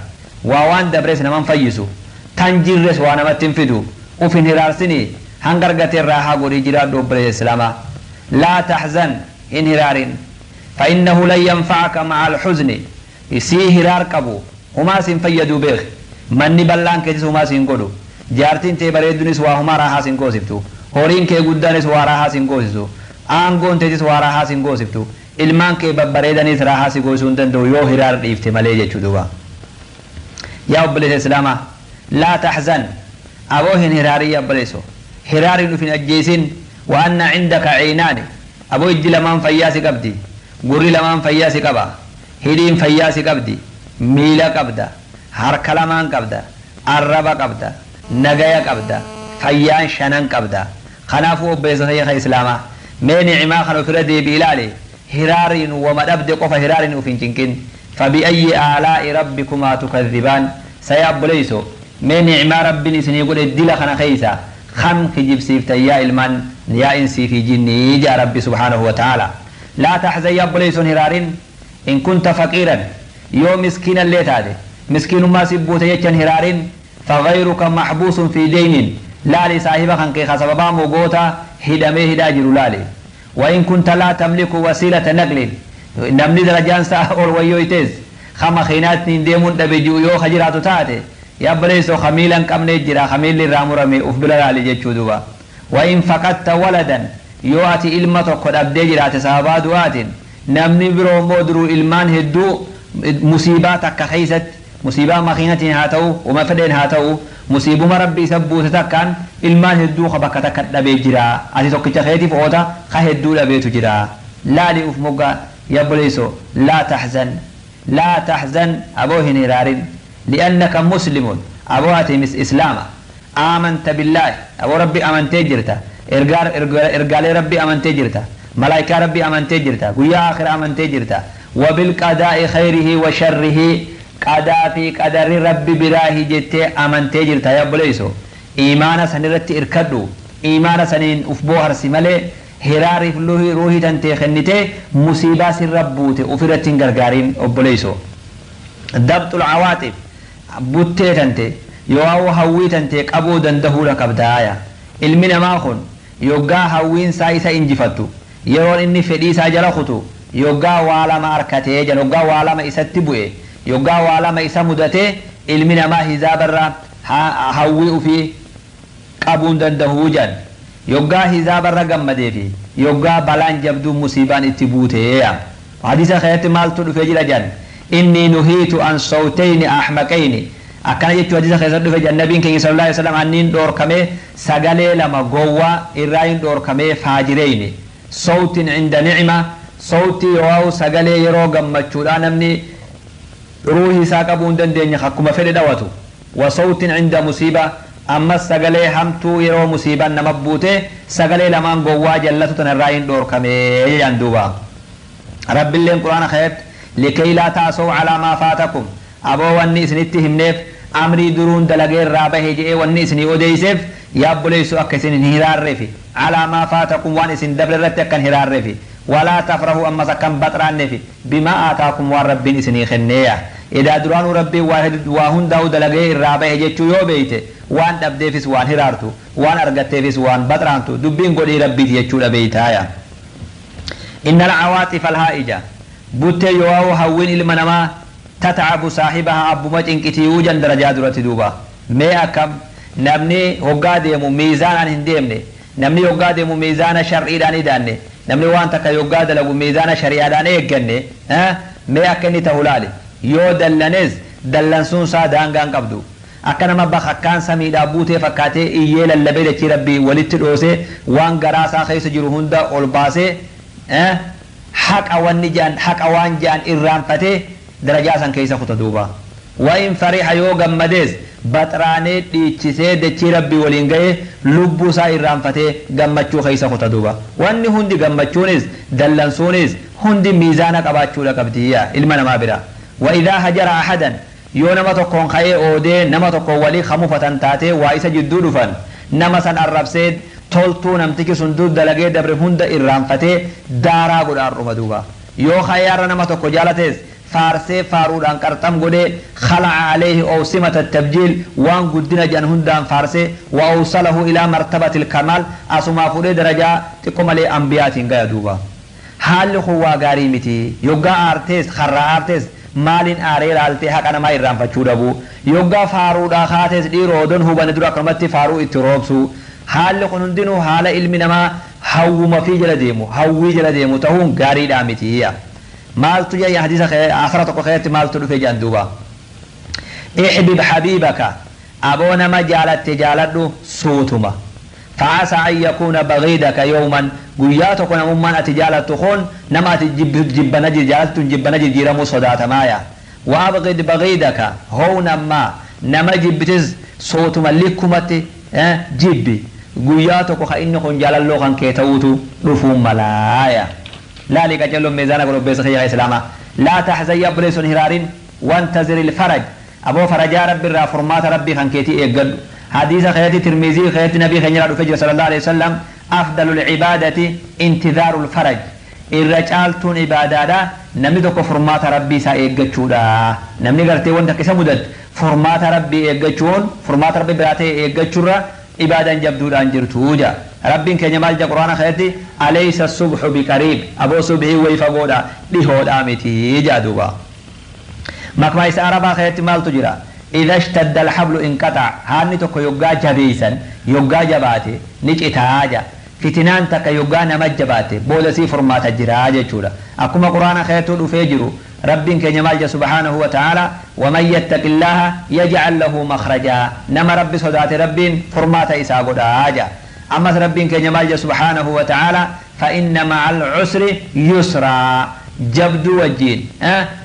waa waan dabres naman fayyisu tan jirres waa namatti hin fidu uf hin hiraarsinii hanga argateerraa haa godhii jiraadhu obboleessa islaamaa laa tahzan hin hiraarin فإنه لن ينفعك مع الحزن سي هرار قبو هما سين فيدو بيخ مني بلان كيس هما سين قدو جارتين تي بريدونيس وهما راها سين قوسفتو هورين كي قدانيس وراها سين قوسسو آنقون تيس وراها سين قوسفتو Ilmaan kee babbareedaniis raahaa si goosuu hin danda'u yoo hiraar dhiifte malee jechuu duuba. Yaa obboleessa Islaamaa, laa taxzan, aboo hin hiraarin. Yaa obboleesso, hiraarin uf hin ajjeesin. Wa anna cindaka caynaani, aboo ijji lamaan fayyaa si qabdi, gurri lamaan fayyaa si qaba, hidhiin fayyaa si qabdi, miila qabda, harka lamaan qabda, arraba qabda, nagaya qabda, fayyaan shanan qabda. Kanaafuu obboleessa kiyya Islaamaa, mee nicimaa kan ofirra deebi ilaali. Hiraariin wama dhabde qofa hiraariin uf hin cinqin. Fabi'ayyi aalaa'i rabbikumaa tukadhibaan? Saya obboleeyso, mee nicmaa Rabbiin isinii godhe dila kana keeysa kam kijibsiiftan, yaa ilmaan, yaa insii fi jinnii? Jaa Rabbi subhaanahu wa ta'aala. Laa taxzan, yaa obboleeyson, hiraarin. In kunta faqiiran, yoo miskiinallee taate, miskiinummaa si buute jechan hiraarin. Fagayruka maxbuusun fi deynin. Laali, saahiba kan kee ka sababaa mogoota hidhamee hidhaa jiru laali. وإن كنت لا تملك وسيلة نقل، namni darajaan isaa ol wayyoytees kama khiinaattiin deemuun dhabe ji'u yoo ka jiraatu taate, yaa obboleessoo, ka miila hin qabne jira, ka miilli irraa murame uf bira laali jechuu duuba. وإن فقدت ولدا، yoo ati ilma tokko dhabdee jiraate sababaa du'aatiin, namni biroo immoo duruu ilmaan hedduu musiibaa takka keeysatti, musiibaa makiinatiin haa ta'u, uma fedheen haa ta'u, musiibuma Rabbi isa buute takkaan ilmaan hedduu ka bakka takka dhabee jira. Ati tokkicha keetiif oota, ka hedduu dhabeetu jira. Laali uf moggaa. Yaa obboleeyso, laa taxzan, laa taxzan, aboo hin hiraarin. Li'annaka muslimun, aboo ati islaama. Aamanta billaahi, aboo Rabbi amantee jirta, ergaalee Rabbi amantee jirta, malaayikaa Rabbi amantee jirta, guyyaa aakhira amantee jirta. Wabilqadaa'i khayrihi wa sharrihi, qadaa fi qadarri Rabbi biraahi jettee amantee jirta. Yaa obboleeyso, iimaana san irratti irkadhu, iimaana saniin uf booharsi malee hiraariif ruuhii tantee kennitee musiibaa sirra buute ufirratti hin gargaarin. Obboleeyso, dabxul cawaaxif, buttee tante yoo hawwii tantee qabuu dandahuudha qabdaaya. Ilmi namaa kun yoggaa hawwiin isaa isa injifattu, yeroon inni fedhii isaa jala kutu, yoggaa waa lama harkatee jan, yoggaa waa lama isatti bu'e, yoggaa waa lama isa mudatee, ilmi namaa hizaabarra hawwii ufii qabuun dandahuu jan. Yoggaa hizaabarra gammadee fi yoggaa balaan jabduu musiibaan itti buutee. Hadiisa keessatti maaltu dhufee jira jan? Inni nuhiitu an sawtayni ahmaqayni, akkana jechuu hadiisa keessatti dhufe jan nabiin keenya sallallahu alaihi wasallam: anniin dhoorkamee sagalee lama gowwaa irraa hin dhoorkamee, faajireyni. Sawtin cinda nicma, sawtii yoo sagalee yeroo gammachuudha namni ruuhii isaa qabuu hin dandeenye akkuma fedhe dhawatu. Wa sawtin cinda musiiba, ammas sagalee hamtuu yeroo musiibaan nama buute. Sagalee lamaan gowwaa jallatu tanarraa hin dhoorkamee jedhan duuba. Rabbiilleen Quraana keessatti likay laa ta'asaw calaa maa faatakum, aboo wanni isinitti himneef, amrii duruun dalagee irraa bahe jedhee wanni isinii odeeyseef, yaa obboleessu, akka isin hin hiraarreefi. Calaa maa faatakum, waan isin dabre irratti akkan hiraarreefi. Walaa tafrahu, ammas akkan baxraanneefi. Bimaa aataakum, waan Rabbiin isinii kenneeya. Edaa duraanuu Rabbiin waa hundaa'u dalagee irraa bahe jechuu yoo beeyte, waan dhabdeefis waan hiraartu, waan argatteefis waan baxraantu, dubbiin godhii Rabbiiti jechuudha beeytaaya. Inna alcawaaxifa alhaa'ija, buttee yoo hawwiin ilma namaa, tatcabu saaxibaha, abbuma cinqitiiyuu jan darajaa duratti duuba. Mee akkam namni hoggaa deemu miizaanaan hin deemne, namni hoggaa deemu miizaana shar'iidhaan idaanne, namni waan takka yoggaa dalagu miizaana shari'aadhaan eegganne, mee akka inni ta'u laali. Yoo dallanes dallansuun isaa daangaan qabdu, akka nama bakakkaan samiidhaa buutee fakkaatee iyyee lallabee dachii Rabbii walitti dhoosee waan garaa isaa keessa jiru hunda ol baasee, haqa wanni jedhan, haqa waan jedhan irraanfatee darajaa san keessa kuta duuba. Wa'in fariha, yoo gammadees baxraanee dhiichisee dachii Rabbii waliin ga'ee lubbuu isaa irraanfatee gammachuu keessa kuta duuba. Wanni hundi, gammachuunis dallansuunis hundi miizaana qabaachuudha qabdiyya ilma namaa bira. Wa idaa hajara ahadan, yoo nama tokkoon ka'ee oodee nama tokkoon walii kamufatan taatee waa isa jidduu dhufan, nama san arrabsee toltuu namtichi sun dur dalagee dabre hunda irraanfatee daaraa godhaan dhuma duuba. Yoo ka'ee har'a nama tokko jaalates faarsee faaruudhaan qarxam godhee, khalaca alayhi awsimata tabjiil, waan guddina jedhan hundaan faarsee, wa awsalahu ilaa martabati ilkamaal, asumaa fuudhee darajaa xiqqo malee ambiyaatiin gaya duuba. Haalli kun waa gaarii miti. Yoggaa aartees, karraa aartees, maaliin aaree laaltee haqa namaa irraanfachuu dhabu. Yoggaa faaruudhaa kaatees, dhiiroo odoon hubanne dura akkanumatti faaruu itti roobsu. Haalli kun hundinuu haala ilmi namaa Hawwuma fi jala deemu, hawwii jala deemu ta'uun gaariidhaa miti. Maaltu jaa hadiisa asara tokko keessatti maaltu dhufe jedhan duuba. Ihbib habiibaka, aboo nama jaalatte jaaladhu suutuma. فعسى أن يكون بغيدك يوما قياتك نمما أتجالت خون نما جب نجي جالت جب نجي جيرمو صدات مايا. وأبغض بغيدك هونا ما نما جبتز صوت ملكمت جبي قياتك خإنكم جلال لغن كيتوتو رفوم ملايا. لا لك جل ميزانك ربي سخي إسلاما. لا تحزن يا بليس هرار وانتظر الفرج، أبو فرجا ربي را فرمات ربي خان كيتي إيقل. حديث خياتي ترمذي خياتي نبي خيرا رفجر صلى الله عليه وسلم أفضل العبادة انتظار الفرج. الرجالتون عبادة نمي دوكو فرمات ربي سا إيقاتشودا. نمي قرتي وانتا كسمودت فرمات ربي إيقاتشون، فرمات ربي براتي إيقاتشورا عبادة جبدودان جرتوجا. ربي كان جا قرآن خياتي أليس الصبح بقريب، أبو صبحي ويفقودا لهود آمتي جادوبا. مكما عربا خياتي مال تجرا إذا اشتد الحبل انقطع. هاني توكو يوغا جبيسا يوغا جباتي نجئتاجا فتنان تك يوغا نمجباتي بولسي فرمات جراجة جولا. أكما قرآن خياتو دفجرو ربك جمال سبحانه وتعالى ومن يتق الله يجعل له مخرجا. نما ربي صدات ربين فرمات إسا قداجا. أما ربك جمال سبحانه وتعالى فإن مع العسر يسرا، جبد وجين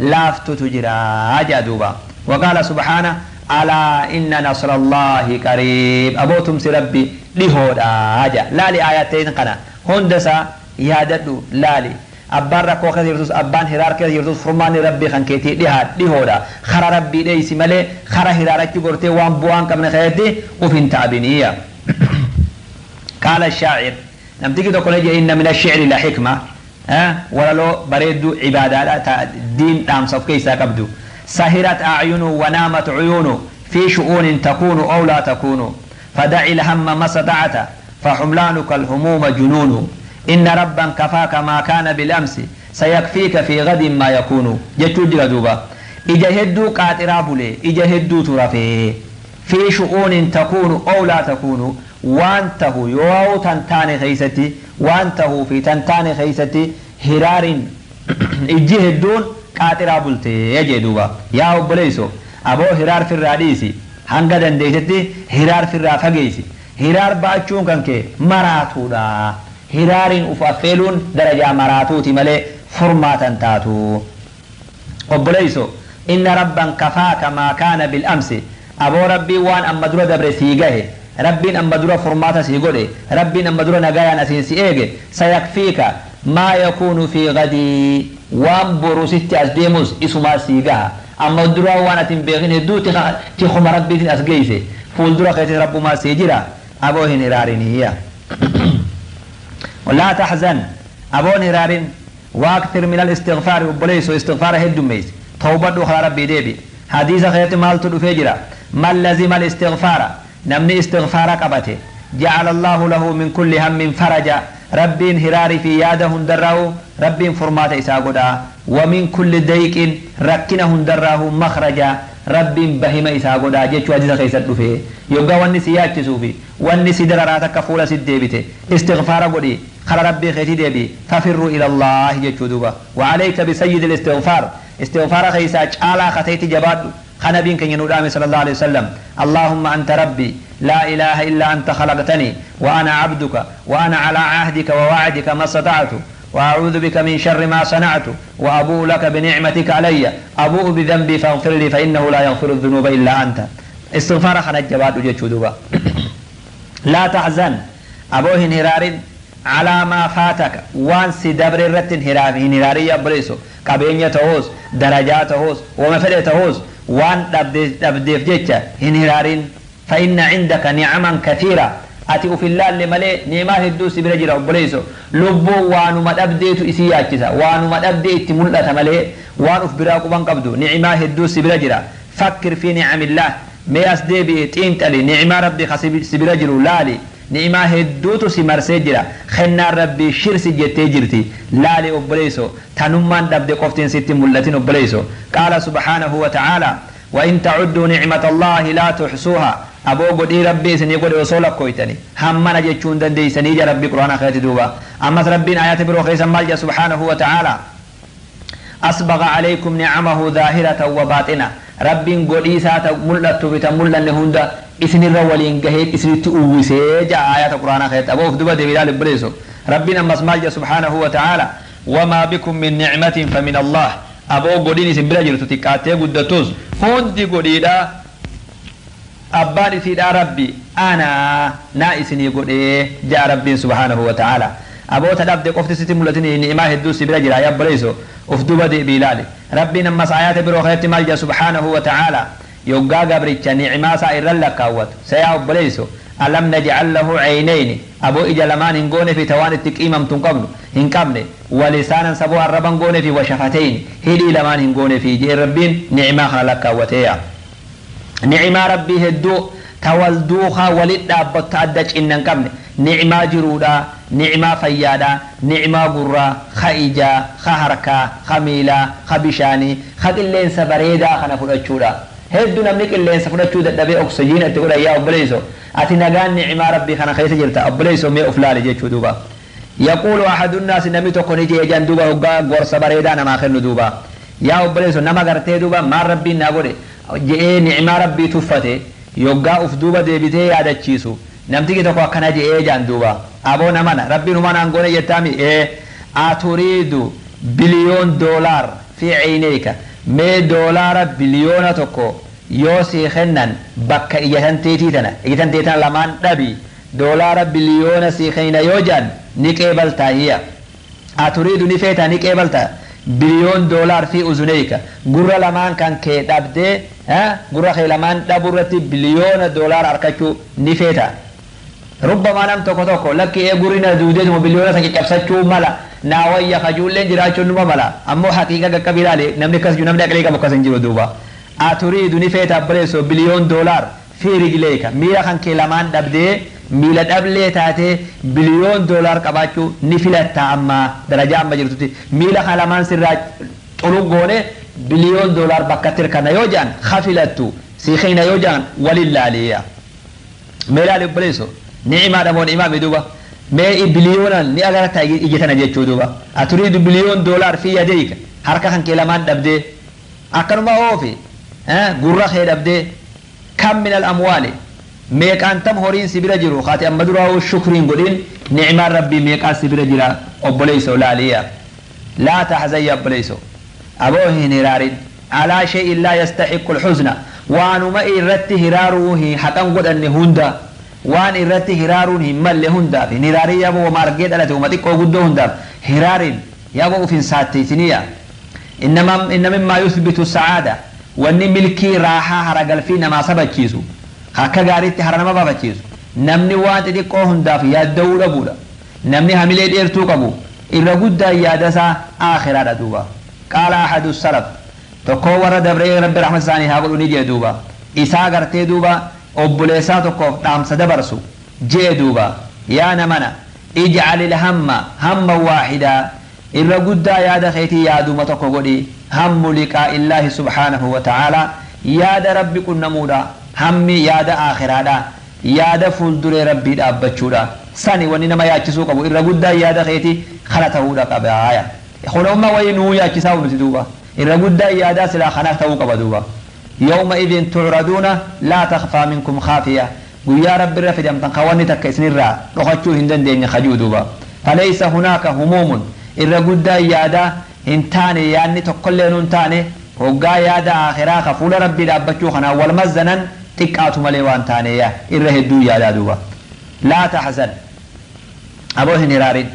لافتو تجراجا دوبا. وقال سبحانه ألا إن نصر الله قريب، أبوتم سربي لهود آجا. لا لآياتين قنا هندسة ياددو لالي أبان ركو خير يرتوس، أبان هرار خير يرتوس، فرمان ربي خنكيتي لهاد لهودا خرا ربي ليس ملي خرا هرارك قرتي وان بوان كمن خيرتي وفين تعبينية. قال الشاعر نمتكي تقول إن من الشعر لحكمة ولا لو بريدو عبادة دين دام صفكي ساكبدو. سهرت أعين ونامت عيون في شؤون تكون أو لا تكون، فدع الهم ما استطعت فحملانك الهموم جنون. إن ربا كفاك ما كان بالأمس سيكفيك في غد ما يكون. جتو دوبا إجهدو قاترابولي إجهدو ترفي في شؤون تكون أو لا تكون، وانته يو تنتاني خيستي وانته في تنتاني خيستي هرار إجهدون قاترابولتي يجدوبا. يا أبليسو أبو هرار في الراديسي هنگا دنديستي هرار في الرافقيسي هرار باچون كنكي مراتودا هرارين أفافلون درجة مراتوتي ملي فرماتا تاتو. أبليسو إن ربا كفاك ما كان بالأمس، أبو ربي وان أما درو دبر سيغه ربي أما درو فرماتا سيغده ربي أما درو نغايا نسين سيغه سيكفيك ما يكون في غدي وان بروسيتي أسديموس إسما سيغها. أما درو وانا تنبغين هدو تخمرت بيتين أسجيسي فول درو خيتي رب ما سيجرا أبو هنرارين. ولا تحزن أبو هنرارين واكثر من الاستغفار وبليس استغفار هدو ميس توبة أخرى ربي ديبي. حديث خيتي مالتو دفجرا ما لزم الاستغفار نمني استغفار قبته جعل الله له من كل هم فرجا. ربي هراري في يادهن دراه ربي فرمات إساقودا ومن كل ضيق ركنهن دراه مخرجا. ربي بهما إساقودا جيتشو عزيز خيسات دفه يبقى واني سياتشسو في واني سيدراراتك فولا سيديبته استغفار قدي خل ربي خيتي ديبي ففروا إلى الله جيتشو دوبا. وعليك بسيد الاستغفار استغفار خيسات على خطيتي جباد خنبين كن ينودامي صلى الله عليه وسلم اللهم أنت ربي لا إله إلا أنت خلقتني وأنا عبدك وأنا على عهدك ووعدك ما استطعت وأعوذ بك من شر ما صنعت وأبوء لك بنعمتك علي أبوء بذنبي فاغفر لي فإنه لا يغفر الذنوب إلا أنت. استغفار خنجبات وجدوبا. لا تحزن أبوه هرار على ما فاتك وان سدبر الرتن هراري يبريسو قبينية تهوز درجات تهوز وما فلي تهوز وان دبديف جيتشا هنهرارين فإن عندك نعما كثيرة أتي في الله اللي ملي نعمة الدوس برجل أبليسو لبو وانو ما أبديت إسياتشا وانو ما أبديت ملة ملي وانو في براكو بانقبدو نعمة الدوس برجل فكر في نعم الله ما أسدي بإتين تالي نعمة ربي خسي برجل لالي نعمة هدوتو سمرسي جرا خنا ربي شرسي جتي جرتي لالي أبليسو تنمان دبدي قفتين ست ملتين أبليسو. قال سبحانه وتعالى وإن تعدوا نعمة الله لا تحصوها. Aboo godhii rabbii isinii godhe osoo lakkooytani hammana jechuun dandeeysanii ja rabbii quraana keessatti duuba. Ammas rabbiin ayata biroo keessa maal jedha subhaanahu wa ta'aala? Asbaga alaykum nicamahu zaahiratan wa baaxina. Rabbiin godhii isaa ta mul'attuu fi ta mul'anne hunda isinirra waliin gahee isinitti uwwisee ja'a ayata quraanaa keessatti. Aboo of duba deebiidhaa libbileessu. Rabbiin ammas maal jedha subhaanahu wa ta'aala? Wamaa bikum min nicmatin fa min Allah. Aboo godhiin isin bira jirtu xiqqaattee guddattus hundi godhiidha abbaan isiidha rabbi anaa naa isinii godhee ja'a rabbiin subhaanahu wa ta'aala. Aboota dhabde qofti sitti mul'atin, ni'imaa hedduu si bira jira yabboleessu, uf duba deebii ilaali. Rabbiin ammas ayaata biroo keessatti maal jedha subhaanahu wa ta'aala? Yoggaa gabricha ni'imaa isaa irra lakkaawwatu sayaa obboleessu, alam naj'al lahu caynayni, aboo ija lamaan hin goone fi tawaan itti qiimamtu hin qabnu hin qabne, walisaanan, saboo arraban goone fi washafateyn, hidhii lamaan hin goone fi jee rabbiin ni'imaa kana lakkaawwateeya. Ni'imaa rabbii hedduu tawal duukaa walit dhaabbattu adda cinna hin qabne, ni'imaa jiruudha, ni'imaa fayyaadha, ni'imaa gurraa, ka ijaa, ka harkaa, ka miilaa, ka bishaanii, ka qilleensa bareedaa kana fudhachuudha. Hedduu namni qilleensa fudhachuu dadhabee oksijiina itti godhan. Yaa obboleeyso, ati nagaan ni'imaa rabbii kana keessa jirta. Obboleeyso, mee of laali jechuu duuba. Yaquulu ahadu nnaasi, namni tokko ni jee jan duuba, hoggaa gorsa bareedaa namaa kennu duuba. Yaa obboleeyso, nama gartee duuba maal rabbiin naa godhe je'ee ni'imaa rabbii tuffate yoggaa uf duuba deebitee yaadachiisu, namtiki tokko akkana je'ee jaan duuba: aboo namana, rabbiin humaa naan goone jettaami? Ee, aturiidu biliyoon doolaar fi ciineyka, mee doolaara 1 biliyoona yoo sii kennan bakka ija tanteetii tana, ija tantee tana lamaan dhabi, doolaara biliyoona sii kennina yoo jaan ni qeebaltaa? Hiya aturiidu, ni feetaa, ni qeebaltaa biliyoon doolaar fi uzuneyka, gurra lamaan kan kee dhabdee, gurra kee lamaan dhabu irratti $1 biliyoona arkachuu ni feeta? Rubbamaa nam tokko tokko lakki ee gurri na duudeetuma biliyoona san caccabsachuu mala naa wayya kajuulleen jiraachuun numa mala. Ammoo haqiiqa qaqqabii ilaali, namni akkas jiru, namni aqlii qabu akkas hin jiru duuba. Aturiidu, ni feeta abboleessoo, biliyoon doolaar fi rijleeka, miila kan kee lamaan dhabdee, miila dhablee taatee $1 biliyoon qabaachuu ni filatta? Amma darajaa amma jirtutti miila kan lamaan sirraa xuluggoone $1 biliyoon bakka tirkana yoo jedhan ha filattu sii keenya yoo jedhan walin laaliya. Mee laali obboleessoo, ni'imaadha moo ni'imaa mi duuba? Mee biliyoonaan ni agarta ija tana jechuu duuba. Aturiidu biliyoon doolaar fi yadeyka, harka kan kee lamaan dhabdee akkanuma oofi gurra kee dhabdee. Kam min al amwaali, meeqaan tam horiin si bira jiru kaati amma duraa shukriin godhin ni'imaan rabbii meeqaan si bira jira? Obboleessoo, laaliya. Laa tahzan, ya obboleessoo, aboo hin hiraarin alaa shay'in laa yastahiqqu alhuzna. Waanuma irratti hiraaruu hin haqan godhanne hunda, waan irratti hiraaruun hin malle hundaaf hin hiraarin. Yaboo wama argee dhalate, wama xiqqoo guddoo hundaaf hiraarin. Yaboo uf hin saatteessiniya. Inna mimmaa yuthbitu sacaada, wanni milkii raahaa haragalfii namaa sabachiisu, akka gaariitti hara nama baafachiisu, namni waan xixiqqoo hundaaf yaadda'uu dhabuudha. Namni hamilee dheertuu qabu irra guddaan yaadasaa aakhiraadha duuba. Qaala ahadu salaf, tokkoo warra dabree, rabbi rahmat isaanii haa godhu, ni jee duuba, isaa gartee duuba obboleessaa tokkoof dhaamsa dabarsu jee duuba: yaa namana, ijcal ilhamma hamma waaxidaa, irra guddaa yaada keetii yaaduma tokko godhi, hammu liqaa illaahi subhaanahu wa ta'aalaa, yaada rabbi qunnamuudha, hammi yaada aakhiraadha, yaada fuulduree rabbii dhaabbachuudha. Sani wanni nama yaachisuu qabu irra guddaa yaada keetii kana ta'uudha qaba. Kun umma wayii nuu yaachisaa nuti duuba, irra guddaa yaadaa silaa kana ta'uu qaba duuba. Yawma idin tucraduuna laa takfaa minkum khaafiya, guyyaa rabbi irra fidamtan ka wanni takka isinirraa dhokachuu hin dandeenye kajuu duuba. Falaysa hunaaka humuumun, irra guddaa yaadaa hin taane, yaadni tokkollee nun taane, hoggaa yaada aakhiraa ka fuula rabbii dhaabbachuu kanaan wal mazzanan xiqqaatu malee waan taaneya irra hedduu yaadaa duuba. Laa tahzan, aboo hin hiraarin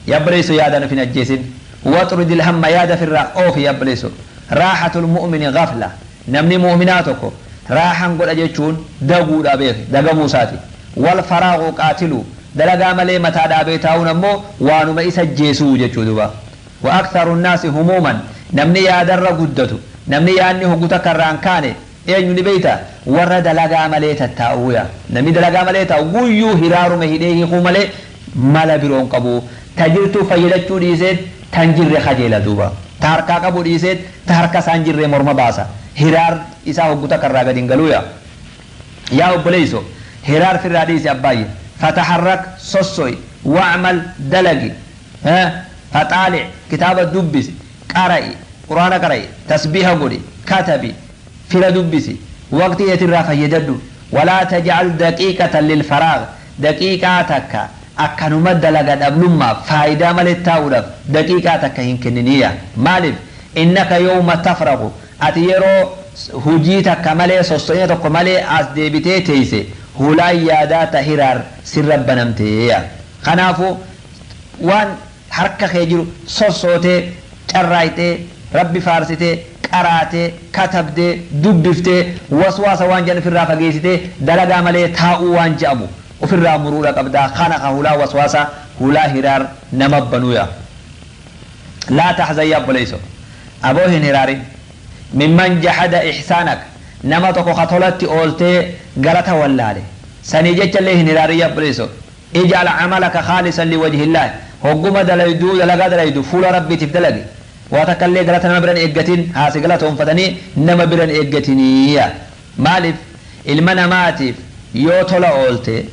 yabboleeyso, yaadaan of hin ajjeesin. Waxrud ilhamma, yaada firraa oofi yabboleeyso. Raaxatul mu'mini gafla, namni mu'minaa tokko raaxan godha jechuun daguudha beeke, dagamuu isaati. Wal faraaqu qaatilu, dalagaa malee mataa dhaabee taa'uun ammoo waanuma isa jeesuu jechuu duuba. Wa aktharu nnaasi humuuman, namni yaadarra guddatu, namni yaadni hoggu takka irraan kaane eenyu ni beeyta? Warra dalagaa malee tattaa'uuya. Namni dalagaa malee taa'u guyyuu hiraarume hidhee hiikuu malee mala biroon qabu. Ta jirtuu fayyadachuu dhiiseet tan jirre kajeela duuba. Ta harkaa qabu dhiiseet ta harka isaan jirre morma baasa. Hiraar isaa hoggu takka irraa gadi hin galuuya. Yaa obboleeyso, hiraar firraa dhiisi abbaayye. Fataharrak, sosso'i, wacmal, dalagi, faxaalic, kitaaba dubbisi, qara'i, quraana qara'i, tasbiiha godhi, katabi, fira dubbisi, waqtii eetirraa fayyadadhu. Walaa tajcal daqiiqatan lilfaraag, daqiiqaa takka akkanuma dalaga dhablummaaf faayidaa malee taa'uudhaaf daqiiqaa takka hin kenniniya. Maaliif? Innaka yawma tafraqu, ati yeroo hujii takka malee, sosso'ina tokko malee as deebitee teeyse, hulaan yaadaa ta hiraar sirra banamteeya. Kanaafu waan harka kee jiru sossootee, carraayxee, rabbi faarsitee, qaraatee, katabdee, dubbiftee, waswaasa waan jedhan ofirraa fageessitee, dalagaa malee taa'uu waan je'amu ofirraa muruudha qabdaa. Kana ka hulaa waswaasa, hulaa hiraar nama banuuya. Laa taxzan, yaa obboleeyso, aboo hin hiraarin. Mimman jahada ixsaanak, nama tokko ka tolatti ooltee galata wallaale sanii jechallee hin hiraarin. Yaa obboleeyso, ijcal camalaka khaalisan liwajhi illaah. Hogguma dalayduu, dalagaa dalaydu fuula rabbiitiif dalagi. Waa takka illee galata nama biran eeggatin, haasi galatoonfatanii nama biran eeggatiniya. Maaliif? Ilma namaatiif yoo tola oolte,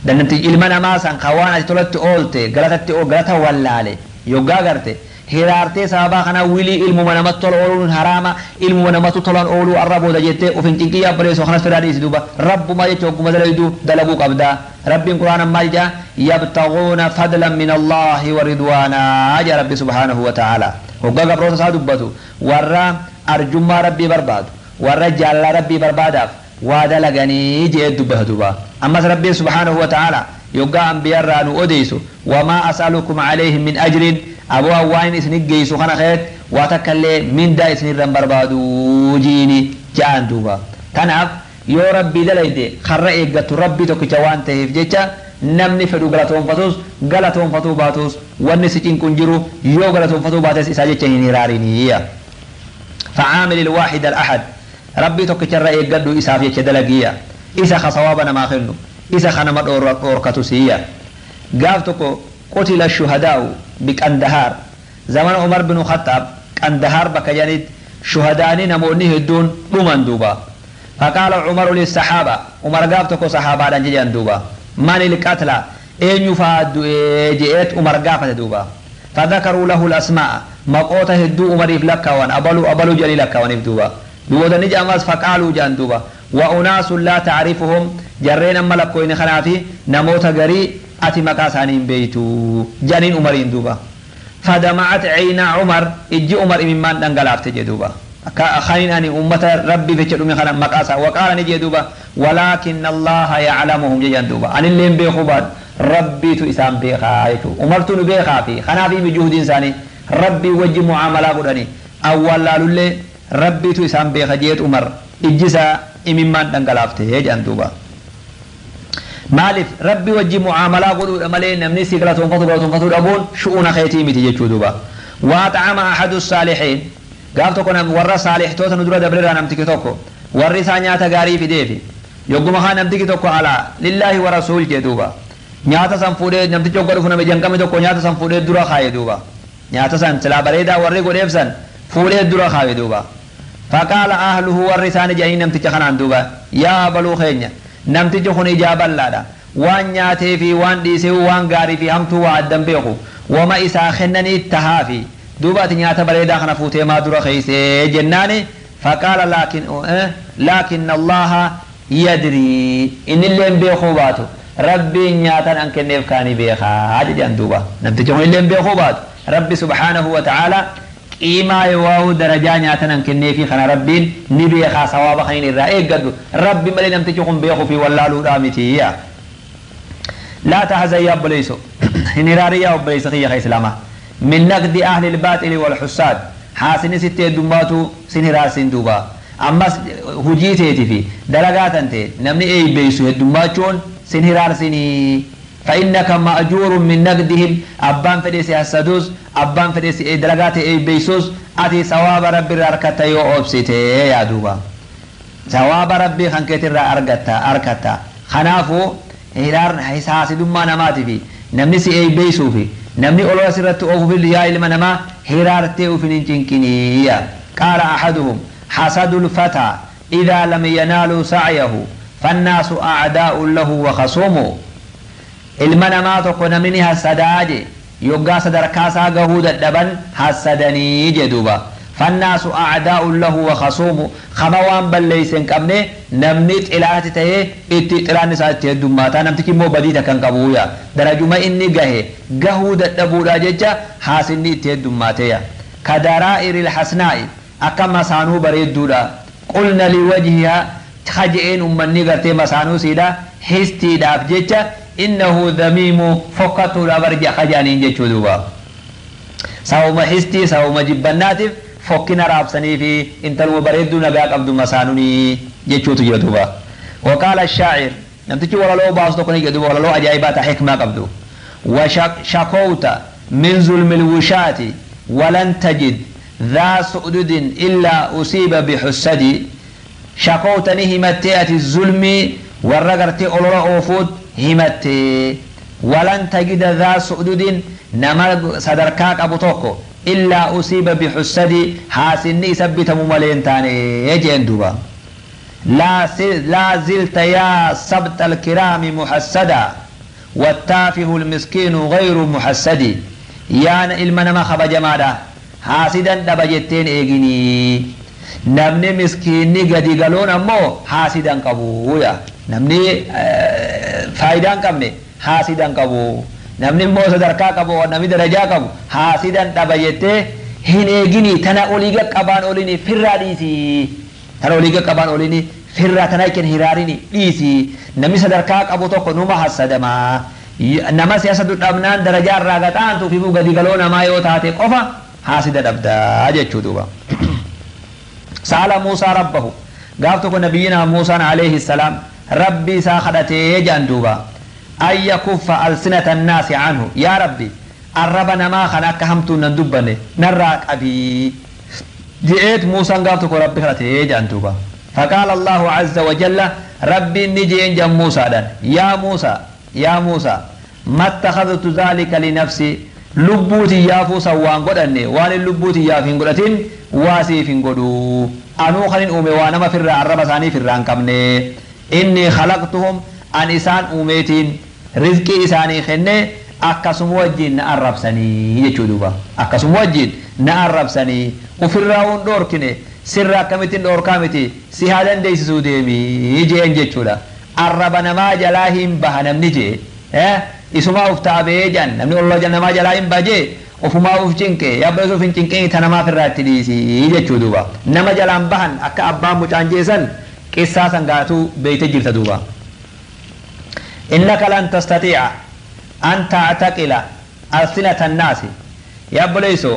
danamti ilma namaa san ka waan ati tolatti oolte galatatti galata wallaale yoggaa garte, hiraartee sababaa kana wilii ilmuma namatti tola ooluun haraama, ilmuma namatti tolan ooluu arra booda jettee uf hin cinqii. Abboleessoo, kanas firaa dhiisi duuba. Rabbumaa jecha hogguma dalayduu dalaguu qabdaa. Rabbiin quraana maal jedha? Yabtaguuna fadlan min Allaahi wa ridwaanaa jedha. Rabbi subhaanahu wa ta'ala hoggaa gabroota isaa dubbatu, warra arjummaa rabbii barbaadu, warra jaalala rabbii barbaadaaf waa dalaganii jee dubbata duuba. Ammas rabbiin subhaanahu wa ta'ala yoggaa anbiyarraa nu odeysu, wamaa as'alukum alayhi min ajrin, aboo waan isin geessu kana keet waa takka illee mindaa isinirra hin barbaadu jiini ja'an duuba. Tanaaf yoo rabbii dalayde, karra eeggattu rabbii tokkicha waan ta'eef jecha, namni fedhu galatoonfatus galatoonfatuu baatus wanni si cinqu hin jiru. Yoo galatoonfatuu baates isaa jecha hin hiraariniyya. فعامل الواحد الأحد, rabbii tokkicharra eeggadhu, isaaf jecha dalagiya. Isa ka sawaaba namaa kennu, isa ka nama dhoorkatu siyya. Gaaf tokko qutila shuhadaa'u biqandahaar, zamana Umar bin Khattaab, Qandahaar bakka jedhanitti shuhadaanii namoonni hedduun dhuman duuba. فقال عمر للصحابة, عمر gaaf tokko saxaabaadhaan jedhan duuba, من القتلى, eenyu faa du'ee je'eet Umar gaafate duuba. فذكروا له الأسماء, maqoota hedduu Umariif lakkaawan, abalu abalu jedhanii lakkaawaniif duuba. Duuba ni jedhamas, فقالوا jedhan duuba, وأناس لا تعرفهم, jarreen amma lakkoyne kanaafi namoota garii ati maqaa isaanii hin beeytu jedhaniin Umariin duuba. فدمعت عينا عمر, ijji Umar imimmaan dhangalaafte jedhe duuba, kanin ani ummata rabbii jecha dhume kana maqaa isaa. وقال, ni jedhe duuba, ولكن الله يعلمهم jedhan duuba, anilleen beekuu baadhu rabbiitu isaan beekaa jechuudha. Umartu nu beekaa fi kanaaf imi juhdiin isaanii rabbii wajji mucaamalaa godhanii awwaalaalullee rabbiitu isaan beeka jeet. Umar ijji isaa imimmaan dhangalaafte jedhan duuba. Maaliif? Rabbi wajji mucaamalaa godhuudha malee namni si galatoonfatu galatoonfatuu dhabuun shu'uuna keetii miti jechuu duuba. وأطعم أحد الصالحين, gaaf tokko warra saalihtoota nu dura dabreerraa namtiki tokko warri isaa nyaata gaarii fideefi. Yogguma kaa namtiki tokko alaa لله ورسول jee duuba. Nyaata san fuudhee namtichi hogga dhufu, nama janqame tokko nyaata san fuudhee dura kaaye duuba. Nyaata san silaa bareedaa warri godheef san fuudhee dura kaaye duuba. فقال أهله, warri isaanii jedhanii namticha kanaan duuba, yaa baluu keenya, namtichi kun ijaa bal'aadha, waan nyaatee fi waan dhiisee, waan gaarii fi hamtuu waa addan beeku, wama isaa kennanii tahaafi duuba, ati nyaata bareedaa kana fuutee maa dura keeysee jennaani. فقال لكن الله يدري, inni illeen beekuu baatu rabbiin nyaatan an kenneef kaanii beekaa jedhan duuba. Namtichi kun illeen beekuu baatu rabbi subhaanahu wa ta'ala qiimaa yoo darajaa nyaatan an kenneefi kana rabbiin ni beekaa, sawaaba kaniin irraa eeggadhu rabbi malee namtichi kun beekuu fi wallaaluudhaa mitiya. لا تحزن yaa obboleeyso, hin hiraarin yaa obboleeysa kiyya ka islaamaa. من نقد أهل الباطل والحساد, haasini sitti heddummaatu sin hiraarsin duuba. Ammas hujii teeti fi dalagaa tan ta'e namni eeybeeysu heddummachuun sin hiraarsinii. فإنك مأجور من نقدهم, abbaan fedhe si hassaduus, abbaan fedhe si dalagaa ta'e eeybeeysus, ati sawaaba rabbi irraa argatta yoo obsite. Yaa duuba, sawaaba rabbii kan keetirraa argatta arkatta. Kanaafuu hiraar haasidummaa namaatii fi namni si eeybeeysuu fi namni olola sirratti oofuuf, yaa ilma namaa, hiraartee ufin hin cinqiniya. قال أحدهم حسد الفتى إذا لم ينالوا سعيه. فالناس أعداء له وخصومه. Ilma namaa tokko namni hassadaa je yoggaa sadarkaa isaa gahuu dadhaban hassadanii je duuba. فالناس أعداء له وخصومه. خما وان بليس قبنه نمني طلعت تهي اتي طلعن سات هدوماتا نمتي مو بدي تكن قبويا درجما اني غه غهو ددبودا ججا حاسني اتي هدوماتيا كدرائر الحسناء اكما سانو بريدودا قلنا لوجهها خجئين امني غرتي مسانو سيدا حستي داف ججا إنه ذميم فقط لا برجع خجانين جچو دوبا. ساوما حستي ساوما جبناتف فكنا رابسني في انتلو بريدو نباك عبد مسانوني جچو تجي دوبا. وقال الشاعر نمتي ولا لو باص تكوني جدو ولا لو عجائبات حكمة قبدو. وشكوت من ظلم الوشاة ولن تجد ذا سؤدد إلا أصيب بحسدي. شكوت نهمتي الظلم والرغرتي أولو أوفوت همتي ولن تجد ذا سؤدد نما صدركاك أبو توكو إلا أصيب بحسدي حاسني سبت مملين تاني يجين دوبا. لا زلت يا سبت الكرام محسدا والتافه المسكين غير محسدي. يا إلما نما خب جمادا حاسدا دبجتين إيجيني نمني مسكيني قدي قالون أمو حاسدا قبويا نمني فايدان قبني حاسدا قبو namni immoo sadarkaa qabu namni darajaa qabu haasidan dhaba jettee hin eegini tana olii qaqqabaan oliini firraa dhiisi tana olii qaqqabaan oliini firraa tana ikin hiraarini dhiisi. Namni sadarkaa qabu tokko numa hassadamaa nama siyaasa dhabnaan darajaa irraa gaxaantuu fi gadi galoo namaa yoo taate qofa haasida dhabdaa jechuu duuba. Saala Muusaa rabbahu gaaf tokko nabiyyina Muusaan alayhi salaam rabbi isaa kadhatee jedhan duuba. أن يكف ألسنة الناس عنه. يا ربي الرب نما خناك همتو نندبني نراك أبي جئت موسى قالتك ربي خلتي جانتوبا. فقال الله عز وجل ربي نجي جم موسى دان يا موسى يا موسى ما اتخذت ذلك لنفسي لبوتي يا فوسا وان قدني وان لبوتي يا فين قدتين واسي فين قدو أنو خلين أمي وانا ما في الرب ثاني في الران كمني إني خلقتهم أن إسان أميتين رزقي إساني خنة أكسم وجين نعرب سني يجودوبا أكسم وجين نعرب سني وفي الراون دور كني سر كمتين دور كمتي سهادن ديس سوديمي يجي أنجتشولا الربنا ما جلاهم بهنم نجي إسمه أفتابه جن نمني الله جن ما جلاهم بجي وفما أفتشينك يا بس أفتشينك تنما في الراتليسي يجودوبا نما جلام بهن أك أبا متانجيسن كيسا سنغاتو بيت جرت دوبا. إنك لن تستطيع أن تعتقل ألسنة الناس يا بليسو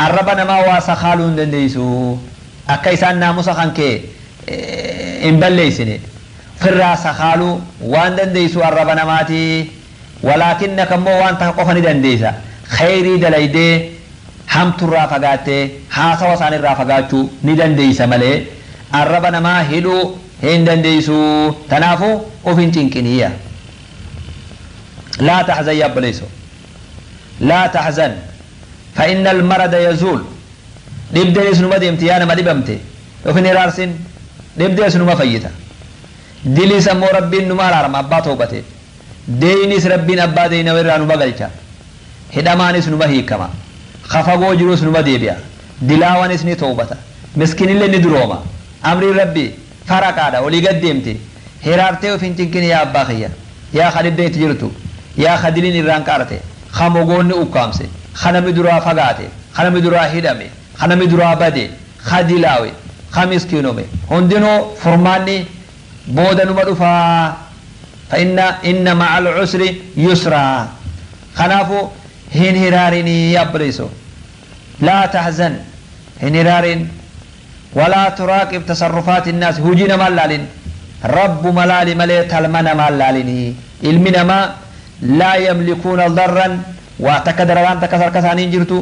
الربنا ما واسخالون دنديسو أكيسان ناموسا خانكي إن بليسني في الراس خالو وان دنديسو الربنا ماتي ولكنك مو وان تحقفني دنديسا خيري دليدي هم ترافقاتي حاسا وسان الرافقاتو ندنديسا ملي الربنا ما هلو هن دنديسو تنافو وفين تنكنية. لا تحزن يا بليسو لا تحزن فإن المرض يزول. دبدي سنو ما ديمتي أنا ما دبمتي وفين رارسين دبدي سنو ما فيتا دلي سمو ربي نما رارم أبا توبتي دينيس ربي أبا دينا ورانو بغلچا هدماني سنو ما هيكما خفقو جرو سنو ما ديبيا دلاواني سني توبتا مسكين اللي ندروما أمري ربي فرقادا ولي قديمتي هرارتي وفين تنكني يا أبا خيا يا خالد ديت جرتو يا خدلين الرانكارتي خموغوني أقامسي خنمي درا فقاتي خنمي درا هدمي خنمي درا بدي خدلاوي خمسكينومي هندنو فرماني بودنو مدفا فإن إن مع العسر يسرا خنافو هن هراريني يا بريسو لا تحزن هن هرارين ولا تراقب تصرفات الناس هجينا مالالين رب ملالي ملي تلمنا مالاليني علمنا ما لا يملكون ضرا وتكدر وان تكسر كسانين جرتو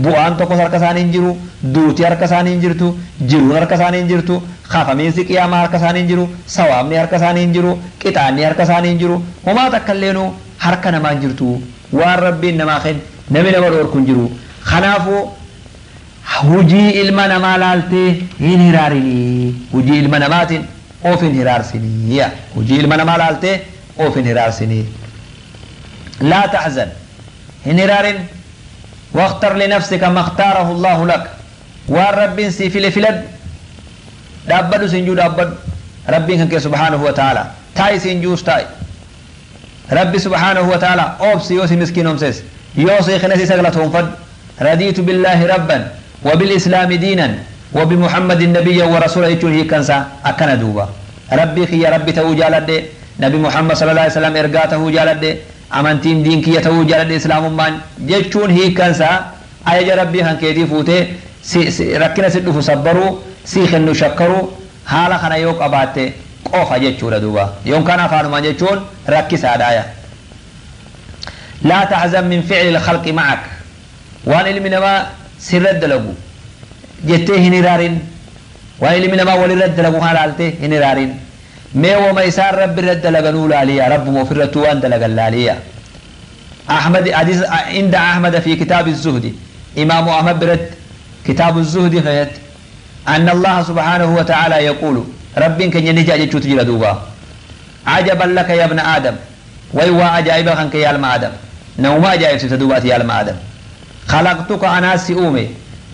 بوان تكسر كسانين جرو دوتي هركسانين جرتو جرون هركسانين جرتو خافمين سقياما هركسانين جرو سوامني هركسانين جرو قطاني هركسانين جرو وما تكلينو هركنا ما جرتو وان ربي نما خن نمي نما دوركن جرو خنافو hujii ilma namaa laaltee hin hiraarinii hujii ilma namaatiin Oofin hiraarsinii hojii ilma namaa laaltee oofin hiraarsinii. Laa taxzan, hin hiraarin. واختر لنفسك ما اختاره الله لك، waan Rabbiin sii file filadhu. Dhaabbadhu siin juu dhaabbadhu. Rabbiin kan kee سبحانه وتعالى taa'i siin juus taa'i. Rabbi سبحانه وتعالى oobsi yoo si miskiinoomses, yoo si kennes isa galatoonfadhu. رضيت بالله ربا وبالإسلام دينا وبمحمد نبيا ورسولا jechuun hiikkansaa akkana duuba. Rabbii kiyya Rabbi ta'uu jaaladhe, Nabi Muhammad صلى الله عليه وسلم ergaa ta'uu jaaladhe, amantiin diin kiyya ta'uu jaaladhe Islaamummaan jechuun hiikkansaa ajaja Rabbii kan keetii fuutee rakkina si dhufu sabbaruu, sii kennu shakkaruu, haala kana yoo qabaatte qofa jechuudha duuba. Yookaan afaanumaan jechuun rakkisaadhaaya. لا تحزن من فعل الخلق معك, waan ilmi namaa sirra dalagu jettee hin hiraarin. Waan ilmi namaa walirra dalagu kana laaltee hin hiraarin. Mee wama isaan Rabbi irra dalaganuu laaliya, Rabbuma ofirrattuu waan dalagan laaliya. أحمد حديث عند أحمد في كتاب الزهد, إمام أحمد برت كتاب الزهد فهت أن الله سبحانه وتعالى يقول, رب كن ينجا جتشوت جرا دوبا: عجبا لك يا ابن آدم, ويوا عجائب خنك يا الما آدم, نوما عجائب ستدوبات يا الما آدم. خلقتك, أنا si uume,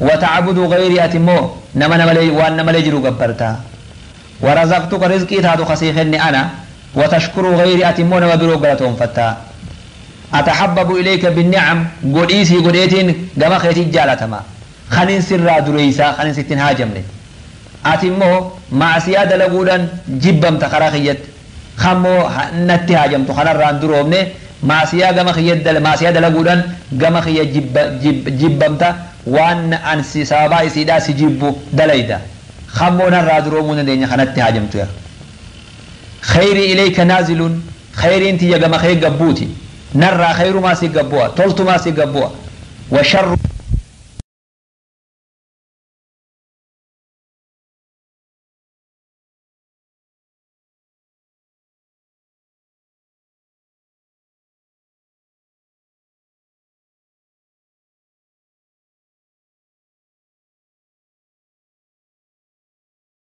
وتعبد غيري, ati immoo nama namalee waan namalee jiru gabbarta. ورزقتك, رزقي taatu ka sii kenne أنا, وتشكر غيري, ati immoo nama biroo galatoonfatta. أتحبب إليك بالنعم, godhiisii godheetiin gama keetii jaalatama, kanin sirraa dureeysaa, kanin sittin haajamne. Ati immoo macsiyaa dalaguudhaan jibbamta karaa kiyyatti, kammoo natti haajamtu kanarraan duroomne. Macsiyaa gama kiyya macsiyaa dalaguudhaan gama kiyya jibbamta, waan an si sababaa isiidhaa si jibbu dalayda, kammoo narraa duroomuu dandeenya kanatti haajamtu. Ya خيري إليك نازل, khayriin tiyya gama kee gabbuuti, narraa khayrumaa si gabbu'a, toltumaa si gabbu'a. وشر